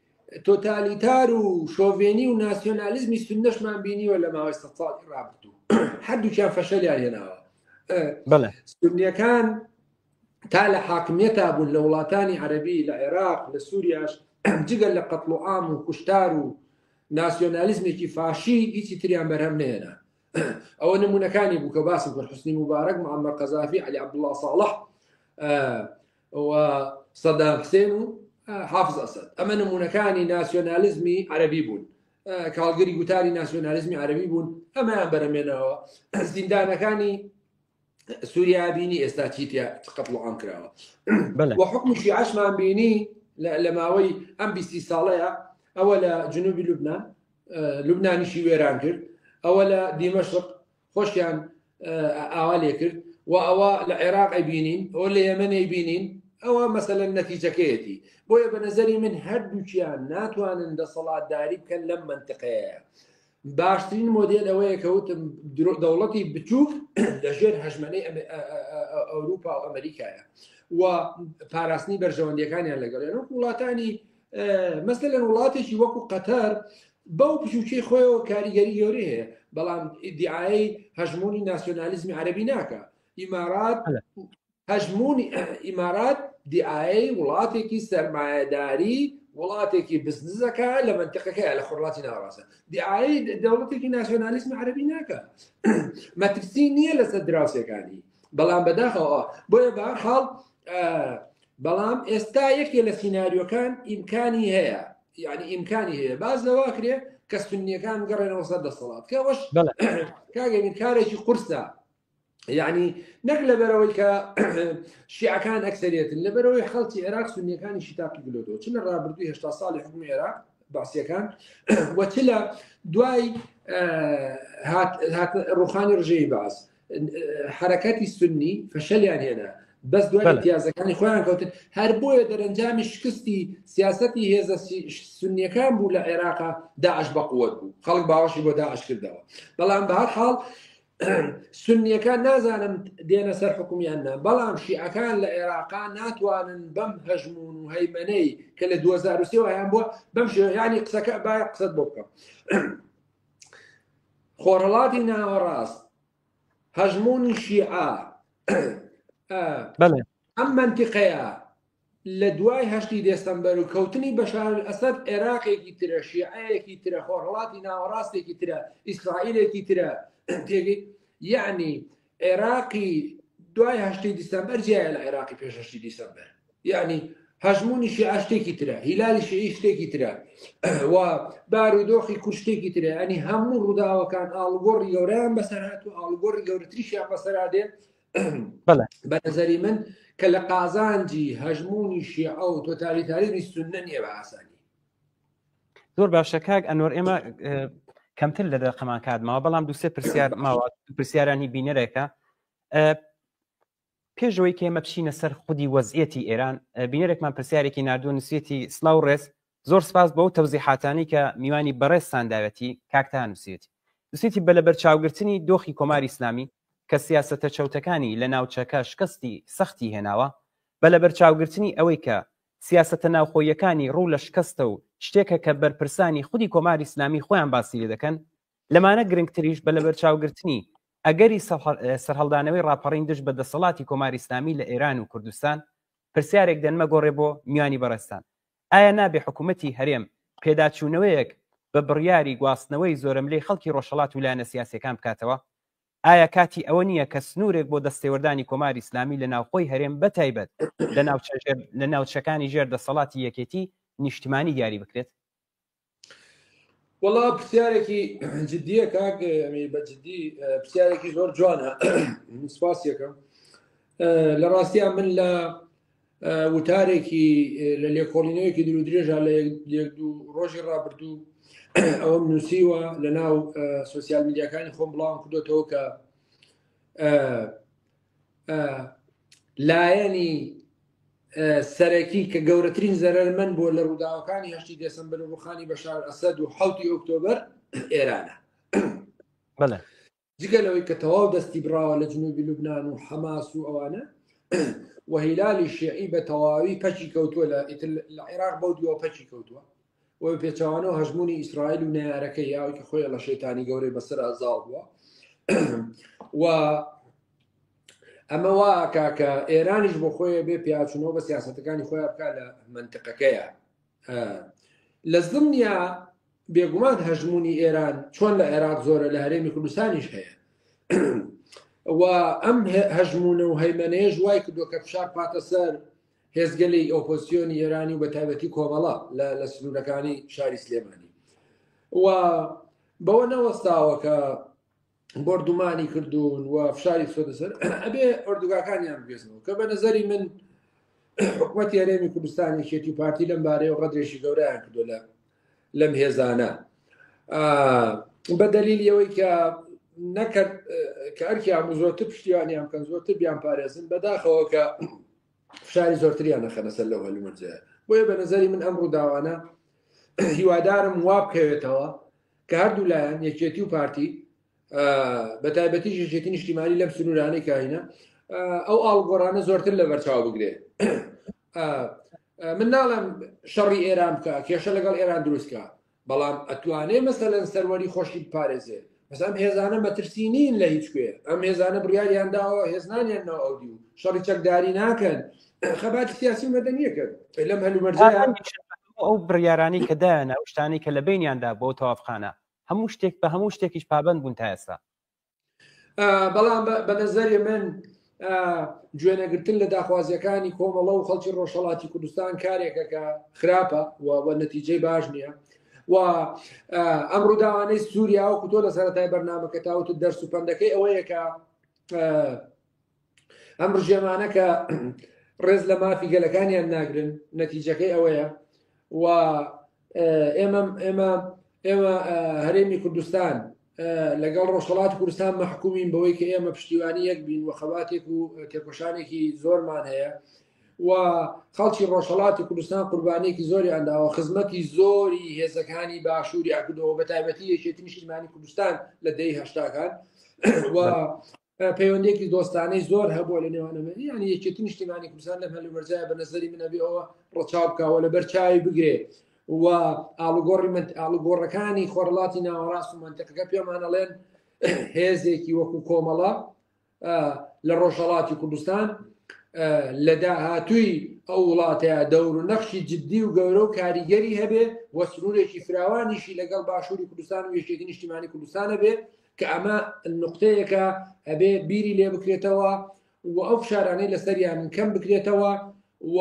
تۆتالیتار و شۆڤێنی و ناسیۆنالیزمی سوننەشمان بینیوە لە ماوەی سەد ساڵی ڕابردوو هەردووکیان فەشەلیان هێناوە. بەڵێ. سوننیەکان تا لە حاکمیەتا بوون لە وڵاتانی عەرەبی لە عێراق لە سووریاش جگە لە قەتڵ و عام و کوشتار و ناسیۆنالیزمێکی فاشی هیچی تریان بەرهەم نەهێنا. ئەوە نمونەکانی بوو کە باسم کرد حسنی مبارەک معمر قەزافی علی عەبدوڵڵا ساڵح و سەدام حسێن و حافز ئەسەد ئەمە نمونەکانی ناسیۆنالیزمی عەربی بوون کاڵگری گوتاری ناسیۆنالیزمی عەربی بوون ئەمەیان بەرەمێنەوە زیندانەکانی سووریا بینی ئێستا چی تیا قەتڵ عام کراوە و حکمی شیعەشمان بینی لە ماوەی ئەم بیستی ساڵەیە ئەوە لە جنوبی لوبناان لوبنانیشی وێران کرد ئەوە لە دیمەشق خۆشیان ئاوا لێ کرد و ئەوە لە عێراق ئەیبینین ئەوە لە یەمەن ئەیبینین ئەوە مەسەلەن نەتیجەکەیەتی بۆیە بە نەزەری من هەردووکیان ناتوانن دەسەڵاتداری بکەن لەم مەنتقەیە باشترین مۆدێل ئەوەیە کە وتم دەوڵەتی بچووک لەژێر هەژمەنەی ئەوروپا و ئەمریکایە و پاراستنی بەرژەوەندیەکانیان لەگەڵیان وەکو وڵاتانی مەسەلەن وڵاتێکی وەکو قەتەر بەو بچووکی خۆیەوە کاریگەری گەورەی هەیە بەڵام ئیدعای هەژمونی ناسیۆنالیزمی عەرەبی ناکە ئیمارات هەژموونی ئیمارات دیعایەی وڵاتێکی سەرمایەداری وڵاتێکی بزنزەکە لە منتقەکەیە لە خۆرهەڵاتی ناوەڕاستە دیعایەی دەوڵەتێکی ناسیۆنالیزمی عەرەبی ناکە مەترسی نییە لەسەر دراوسێکانی بەڵام بەداخەوە بۆیە بە هەر حاڵ بەڵام ئێستا یەکێ لە سیناریۆکان ئیمکانی هەیە یعنی ئیمکانی هەیە باز لەوا کرێ کە سنیەکان گەڕێنەوە سەر دەسەڵات کە ئەوەش کاگەمین کارێکی قورسە یعنی نەک لەبەرەوەی کە شیعەکان ئەکسەرێتن لەبەرەوەی خەڵکی عێراق سنیەکانی شتاقی گلۆتەوە چ لە ڕابردووی هشتا ساڵی حکومی عێراق بەعسیەکان و چ لە دوای ڕوخانی ڕژێی باس حرەکەتی سنی فەشەلیان هێنا بەس دوای امتیازەکانی خۆیان کەوتن هەر بۆیە دەرەنجامی شکستی سیاستی هێزە سنیەکان بوو لە عێراقا داعش بەقوت بوو خەڵک باوەشی بۆ داعش کردەوە بەڵام بە هەر حاڵ سنیەکان نازانم دێنە سەر حکومیان نا بەڵام شیعەکان لە عێراقا ناتوانن بەم هەژمون و هەیمەنەی کە لە 2023 هەیان بووە بەم شێوەیانی قسەکە با قسەت بۆ بکەم خۆرهەڵاتی ناوەڕاست هەژمونی شیعە ئەم منتیقەیە لە دوای هەشتی دێسەمبەر و کەوتنی بەشار ئەسەد عێراقێکی ترە شیعەیەکی ترە خۆرهەڵاتی ناوەڕاستێکی ترە ئیسرائیلێکی ترە تێگەی یعنی عێراقی دوای هەشتی دیسەمبەر جیایە لە عێراقی پێش هەشتی دیسەمبەر یعنی هەژمونی شیعە شتێکی ترە هیلالی شیعی شتێکی ترە و بارودۆخی کورد شتێکی ترە ینی هەموو ڕووداوەکان ئاڵوگۆڕی گەورەیان بەسەر هات و ئاڵوگۆڕی گەورەتریشیان بەسەرا دێ بە نظری من کە لە قازانجی هەژمونی شیعە و تۆتالیتاریزمی سوننە نییە بە ئاسانی. زۆر باشە کاک ئەنوەر ئێمە کەمتر لە دەقەمان کات ماوە بەڵام دوسێ پرسیار ماوە پرسیارانی بینەرێکە پێشەوەی کە ئێمە بچینە سەر خودی وەزیەتی ئێران بینەرێکمان پرسیارێکی نردووە نووسێتی سلااو ڕێز زۆر سپاس بەو تەوزیحاتانەی کە میوانی بەڕێزتان داوێتی کاک تا نووسیوێتی نووسیوێتی بە لەبەرچاوگرتنی دۆخی کۆماری ئیسلامی کە سیاسەتە چەوتەکانی لە ناوچەکە شکستی سەختی هێناوە بە لەبەرچاوگرتنی ئەوەی کە سیاسەتە ناوخۆییەکانی ڕوو لە شکستە و شتێکە کە بەرپرسانی خودی کۆماری ئیسلامی خۆیان باسی لێ دەکەن لەمانە گرنگتریش بە لەبەرچاوگرتنی ئەگەری سەرهەڵدانەوەی ڕاپەڕین دژ بە دەسەڵاتی کۆماری ئیسلامی لە ئێران و کوردستان پرسیارێک دێنمە گۆڕێ بۆ میوانی بەڕێزتان ئایا نابێ حکوومەتی هەرێم پێداچوونەوەیەک بە بڕیاری گواستنەوەی زۆرەملێی خەڵکی ڕۆژهەڵات و لایەنە سیاسییەکان بکاتەوە؟ ئایا کاتی ئەوە نییە کە سنوورێک بۆ دەستێوەردانی کۆماری ئیسلامی لە ناوخۆی هەرێم بەتایبەت لە ناوچە لە ناوچەکانی ژێر دەسەڵاتی یەکێتی نیشتمانی دیاری بکرێت؟ وەڵا پرسیارێکی جدیە کاک ئەمیر بە جدی پرسیارێکی زۆر جوانە سپاس یەکەم لە ڕاستیا من لە وتارێکی لە لێکۆڵینەوەیەکی دوور درێژە لە یەک دوو ڕۆژی ڕابردوو ئەوەم نووسیوە لە ناو سوسیال میدیاکانی خۆم بڵاوم کردوێتەوە کە لایەنی سەرەکی کە گەورەترین زەرەرمەند بووە لە ڕووداوەکانی هەشتی دێسەمبەر و ڕوخانی بەشار ئەسەد و حوتی ئۆکتۆبەر ئێرانە. بەڵێ. جگە لەوەی کە تەواو دەستی بڕاوە لە جنوبی لوبناان و حەماس و ئەوانە و هیلالی شیعی بە تەواوی پەکی کەوتووە لە ئیتر لە عێراق بەو دیوە پەکی کەوتووە و پێچوانەوە هەژمونی ئیسرائیل و نەیارەکەی یاوەی کە خۆی لە شەیتانی گەورەی بەسەر ئازاڵ بووە و ئەمە وا ئەکا کە ئێرانیش بۆ خۆی بێ پیاچونەوە بە سیاستەکانی خۆیان بکە لە منتقەکەیە لە زمنیا بێگومان هەژمونی ئێران چۆن لە عێراق زۆرە لە هەرێمی کوردستانیش هەیە و ئەم هەژمونە و هەیمەنەیەش وای کردو کە فشار پاتە سەر هێزگەلی ئۆپۆزیسیۆنی ئێرانی و بە تایبەتی کۆمەڵە لە سنوورەکانی شاری سلێمانی و بەوە نەوەستاوە کە بۆردومانی کردوون و فشاری خستۆتە سەر ئەبێ ئۆردوگاکانیان بگوێزنەوە کە بە نظری من حکوومەتی هەرێمی کوردستان یەکێتی و پارتی لەم بارەیە و ڕەدرێکی گەورەیان کردو لە لەم هێزانە بە دەلیلی ئەوەی کە نەکرد کە ئەرکیان بوو زۆرتر پشتیوانیان بکەن زۆرتر بیان پارێزن بەداخەوە کە فشاری زۆرتریان نەخەنە سەر لەو هەلومەرجەیە بۆیە بە نظری من ئەم ڕووداوانە هیوادارم وا بکەوێتەوە کە هەردوو لایەن یەکێتی و پارتی بە تایبەتیش یەکێتی نیشتیمانی لەم سنوورانەی کاینە ئەو ئاڵگۆڕانە زۆرتر لە بەرچاو بگرێ من ناڵم شەڕی ئێران بکە کێشە لەگەڵ ئێران دروستکە بەڵام ئەتوانێ مەسەلەن سەروەری خۆشی بپارێزێ بەس ئەم هێزانە مەترسی نین لە هیچ کوێ ئەم هێزانە بڕیاریان داوە هێزنانیان ناو ئەودی و شەڕی چەکداری ناکەن خەباتی سیاسی و مەدەنیەکەن لەم هەلومەرجەیە ئەو بڕیارانەی کە دایانە ئەو شتانەی کە لە بینیاندا بۆ تەوافقانە هەموو شتێک بە هەموو شتێکیش پابند بوون تا ئێستا بەڵام بە نەزەری من گوێنەگرتن لە داخوازیەکانی کۆمەڵە و خەڵکی ڕۆژهڵاتی کوردستان کارێکە کە خراپە و نەتیجەی باش نییە و ئەم ڕووداوانەی سووریا و تۆ لە سەرەتای بەرنمەکە تاوت دەرس و پەندەکەی ئەوەیە کە ئەم ڕژێمانە کە ڕێز لە مافی گەلەکانیان ناگرن نەتیجەکەی ئەوەیە و ئێمە ئێمە ئێمە هەرێمی کوردستان لەگەڵ ڕۆژهڵات کوردستان مەحکومین بەوەی کە ئێمە پشتیوانی یەک بین و خەباتێک و تێکۆشانێکی زۆرمان هەیە و خەڵکی ڕۆژهڵاتی کوردستان قوربانێکی زۆری ئەنداوە خزمەتی زۆری هێزەکانی باشووری ئەکردەوە بە تایبەتی یەکێتی نیشتیمانی کوردستان لە دەی هەشتاکان و پەیوەندێکی دۆستانەی زۆر هەبووە لە نێوان ئەمە یعنی یەکێتی نیشتیمانی کوردستان لەم هەلومەرجایە بە نەزەری من ئەبێ ئەوە ڕەچاو بکاوە لەبەر چاوی بگرێ و ئاڵوگۆڕی من ئاڵوگۆڕەکانی خۆرڵاتی ناوەڕاست و منتەقەکە پێمان ئەڵێن هێزێکی وەکو کۆمەڵە لە ڕۆژهەڵاتی کوردستان لە داهاتووی ئەو وڵاتەیە دەور و نەخشی جددی و گەورە و کاریگەری هەبێ و سنوورێکی فراوانیشی لەگەڵ باشووری کوردستان و یەکێتی نیشتیمانی کوردستانە بێ کە ئەمە نقطەیەکە ئەبێ بیری لێ بکرێتەوە و ئەو فشارانەی لەسەریان کەم بکرێتەوە و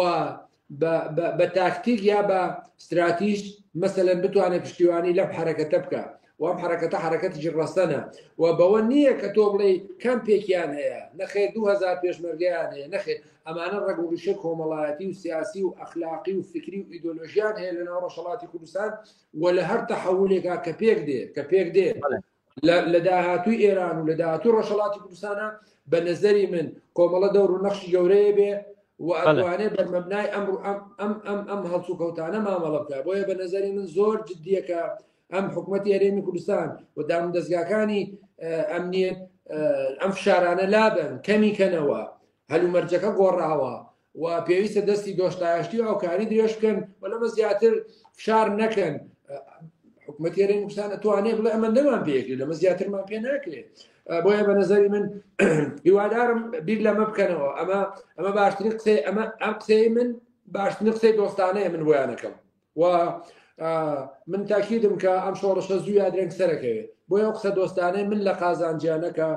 بە تاکتیک یا بە ستراتیژ مەسەلەن بتوانێت پشتیوانی لەم حرەکەتە بکە و ئەم حرەکەتە حرەکەتێکی ڕەسەنە و بەوە نییە کە تۆ بڵێ کەمپێکیان هەیە نەخێر 2000 پێشمەرگەیان هەیە نەخێر ئەمانە ڕەگ و ڕیشە کۆمەڵایەتی و سیاسی و ئەخلاقی و فکری و ئیدۆلۆژیان هەیە لە ناو ڕۆژهەڵاتی کوردستان و لە هەر تەحولێکا کە پێک دێ کە پێک دێ لە داهاتووی ئێران و لە داهاتوو ڕۆژهەڵاتی کوردستانە بە نظری من کۆمەڵە دەور و نەخشی گەورەیە بێ و ئەتوانێ بەرمەبنای ئەم ئەم ئەم ئەم ئەم هەڵسوکەوتانە مامەڵە بکە بۆیە بە نظری من زۆر جدیەکە ئەم حکوومەتی هەرێمی کوردستان و دام دەستگاکانی ئەمنیەت ئەم فشارانە لابن کەمی کەنەوە هەلومەرجەکە گۆڕاوە و پێویستە دەستی دۆستایەشتی و هاوکاری درێژ بکەن و لەمە زیاتر فشار نەکەن حکوومەتی هەرێمی کوردستان ئەتوانێ بڵێ ئەمە نەمان پێکرێت لەمە زیاترمان پێ ناکرێت بۆیە بە نظری من هیوادارم بیر لەمە بکەنەوە ئەمە ئەمە باشترین قسەی ئەمە ئەم قسەی من باشترین قسەی دۆستانەیە من بۆیانەکەم و من تاکیدم کە ئەم شۆڕشە زوو یا درەنگ سەرەکەوێت بۆیە ئەو قسە دۆستانەی من لە قازانجیانە کە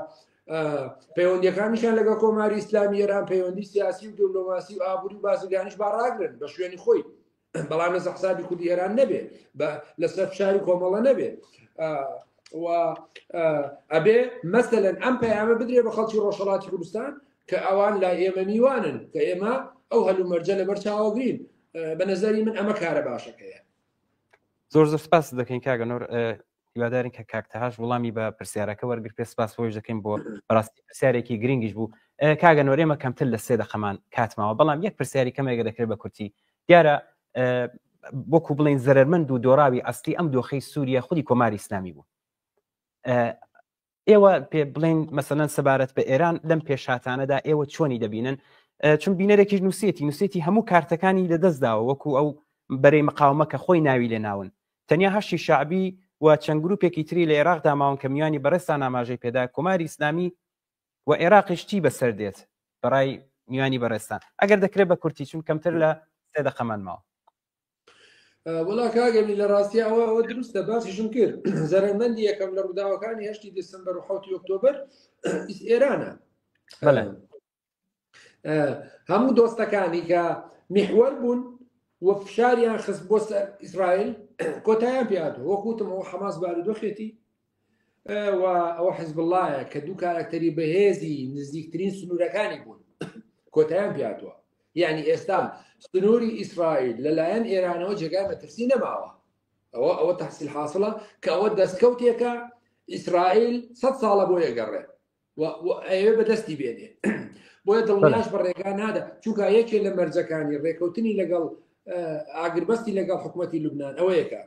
پەیوەندیەکانیشان لەگەڵ کۆماری ئیسلامی ئێران پەیوەندی سیاسی و دیبلۆماسی و ئابووری و بازرگانیش با ڕاگرن بە شوێنی خۆی بەڵام لەسەر حسابی کوردی ئێران نەبێ لەسەر فشاری کۆمەڵە نەبێ و ئەبێ مەسەلەن ئەم پەیامە بدرێ بە خەڵکی ڕۆژهەڵاتی کوردستان کە ئەوان لای ئێمە میوانن کە ئێمە ئەو هەلومەرجە لەبەر چاوەگرین بە نظری من ئەمە کارە باشەکەیە زۆر زۆر سپاس دەکەین کاک ئەنوەر هیوادارین کە کاک تەهاش وڵامی بە پرسیارەکە وەرگرت پێ سپاس بۆیش دەکەین بۆ بەڕاستی پرسیارێکی گرنگیش بوو کاک ئەنوەر ئێمە کەمتر لە سێ دەقەمان کاتماوە بەڵام یەک پرسیاری کەمێکە دەکرێت بە کورتی دیارە وەکو بڵین زەرمەند و دۆراوی ئەسلی ئەم دۆخی سووریە خودی کۆماری ئیسلامی بوو ئێوە پێ بڵێن مەسەلەن سەبارەت بە ئێران لەم پێشهاتانەدا ئێوە چۆنی دەبینن چون بینەرێکیش نووسێتی نووسێتی هەموو کارتەکانی لەدەستداوە وەکو ئەو بەرەی مقاومە کە خۆی ناوی لێناون تەنیا هەشتی شعبی و چەند گروپێکی تری لە عێراقدا ماون کە میوانی بەڕێزتان ئاماژەی پێدا کۆماری ئیسلامی و عێراقیش چی بەسەر دێت بەڕای میوانی بەڕێزتان ئەگەر دەکرێت بە کورتی چون کەمتر لە سێ دەقەمان ماوە وەڵا کاک ئەمین لە ڕاستی ئەوە ئەوە دروستە باسیشم کرد زەرەرمەندی یەکەم لە ڕووداوەکانی هەشتی دێسمبەر و حوتی ئۆکتۆبەر ئێرانە هەموو دۆستەکانی کە میحوەر بوون و فشاریان خست بۆ سەر ئیسرائیل کۆتایان پێاتەوە وەکوتم ئەوە حەماس بارودۆخێتی و ئەوە حزبڵایە کە دوو کارکتەری بەهێزی نزیکترین سنوورەکانی بوون کۆتایان پێاتوە یعنی ئێستا سنووری ئیسرائیل لەلایەن ئێرانەوە جێگای مەترسی نەماوە ئەوە ئەوە تحصیل حاصلە کە ئەوە دەستکەوتێکە ئیسرائیل سە ساڵە بۆ یەگەڕێ ئەوێ بەدەستی بێنێ بۆیە دڵنیاش بە ڕێگا نادا چونکە یەکێ لە مەرجەکانی ڕێکەوتنی لەگەڵ ئاگربەستی لەگەڵ حکوومەتی لوبناان ئەوەیەکە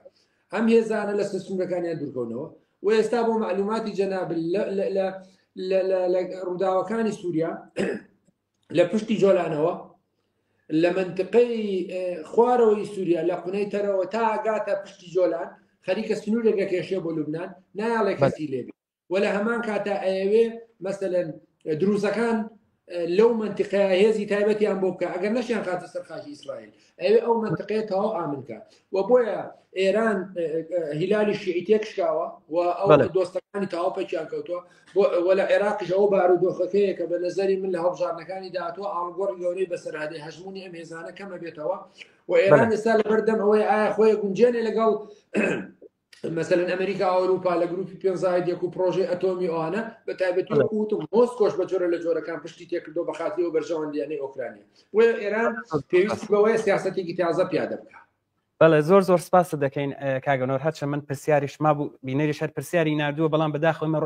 ئەم هێزانە لە سنوورەکانیان دوورکەونەوە و ئێستا بۆ معلوماتی جەناب لە ڕووداوەکانی سووریا لە پشتی جۆلانەوە لە منطقەی خوارەوەی سووریا لە قونەی تەرەوە تا ئاگاتە پشتی جۆلان خەریکە سنوورێکە کێشێ بۆ لوبناان نایڵێ کەسی لێبێ و لە هەمان کاتا ئەیەوێ مەسەلەن دروزەکان لەو منتیقەیە هێزی تایبەتیان بۆ بکە ئەگەر نەشیان خاتە سەر خاکی ئیسرائیل ئەوێ ئەو منتقەیە تەواو ئامنکە و بۆیە ئێران هیلالی شیعی تێکشکاوە و ئەو دۆستەکانی تەواو پەکیان کەوتووە وە لە عێراقیش ئەو بارودۆخەکەیە کە بە نظری من لە هەڵبژاردنەکانی داهاتوە ئاڵوگۆڕی گەورەی بەسەر هەدێ هەژمونی ئەم هێزانە کەمە بێتەوە و ئێران ئێستا لەبەردەم ئەوەی ئایا خۆی گونجێنێ لەگەڵ مەسەلەن ئەمریکا ئەوروپا لە گروپی پێ زاید یەک و پرۆژەی ئەتۆمی ئەوانە بە تایبەتی وتم مۆسکۆش بە جۆرە لە جۆرەکان پشتی تێکردو بە خاتی و بەرژەوەندیانەی ئۆکرانیا بۆیە ئێران پێویستی بەوەیە سیاسەتێکی تازە پیادە بکە بەڵێ زۆر زۆر سپاست دەکەین کاگەنۆر هەرچە من پرسیاریش مابوو بینەریش هەر پرسیاری نردووە بەڵام بەداخەوە ئێمە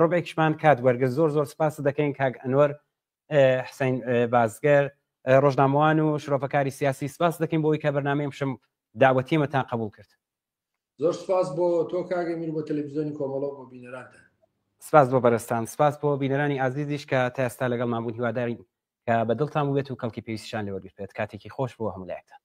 ڕبعێکیشمان کات وەرگرت زۆر زۆر سپاست دەکەین کاک ئەنوەر حسین بازگەر ڕۆژنامەوان و شرۆڤەکاری سیاسی سپاس دەکەین بۆی کە بەرنامەی ئەمشەم داوەتیمەتان قبول کرد زۆر سپاس بۆ تۆ کاک ئەمیر بۆ تەلەڤیزیۆنی کۆمەڵە و بۆ بینەرانتان. سپاس بۆ بەرێزتان سپاس بۆ بینەرانی ئازیزیش کە تا ئێستا لەگەڵمان بوون هیوادارین کە بە دڵتان بووبێت و کەڵکی پێویستیشان لێ وەرگرتبێت کاتێکی خۆش بۆ هەموو لایەکتان.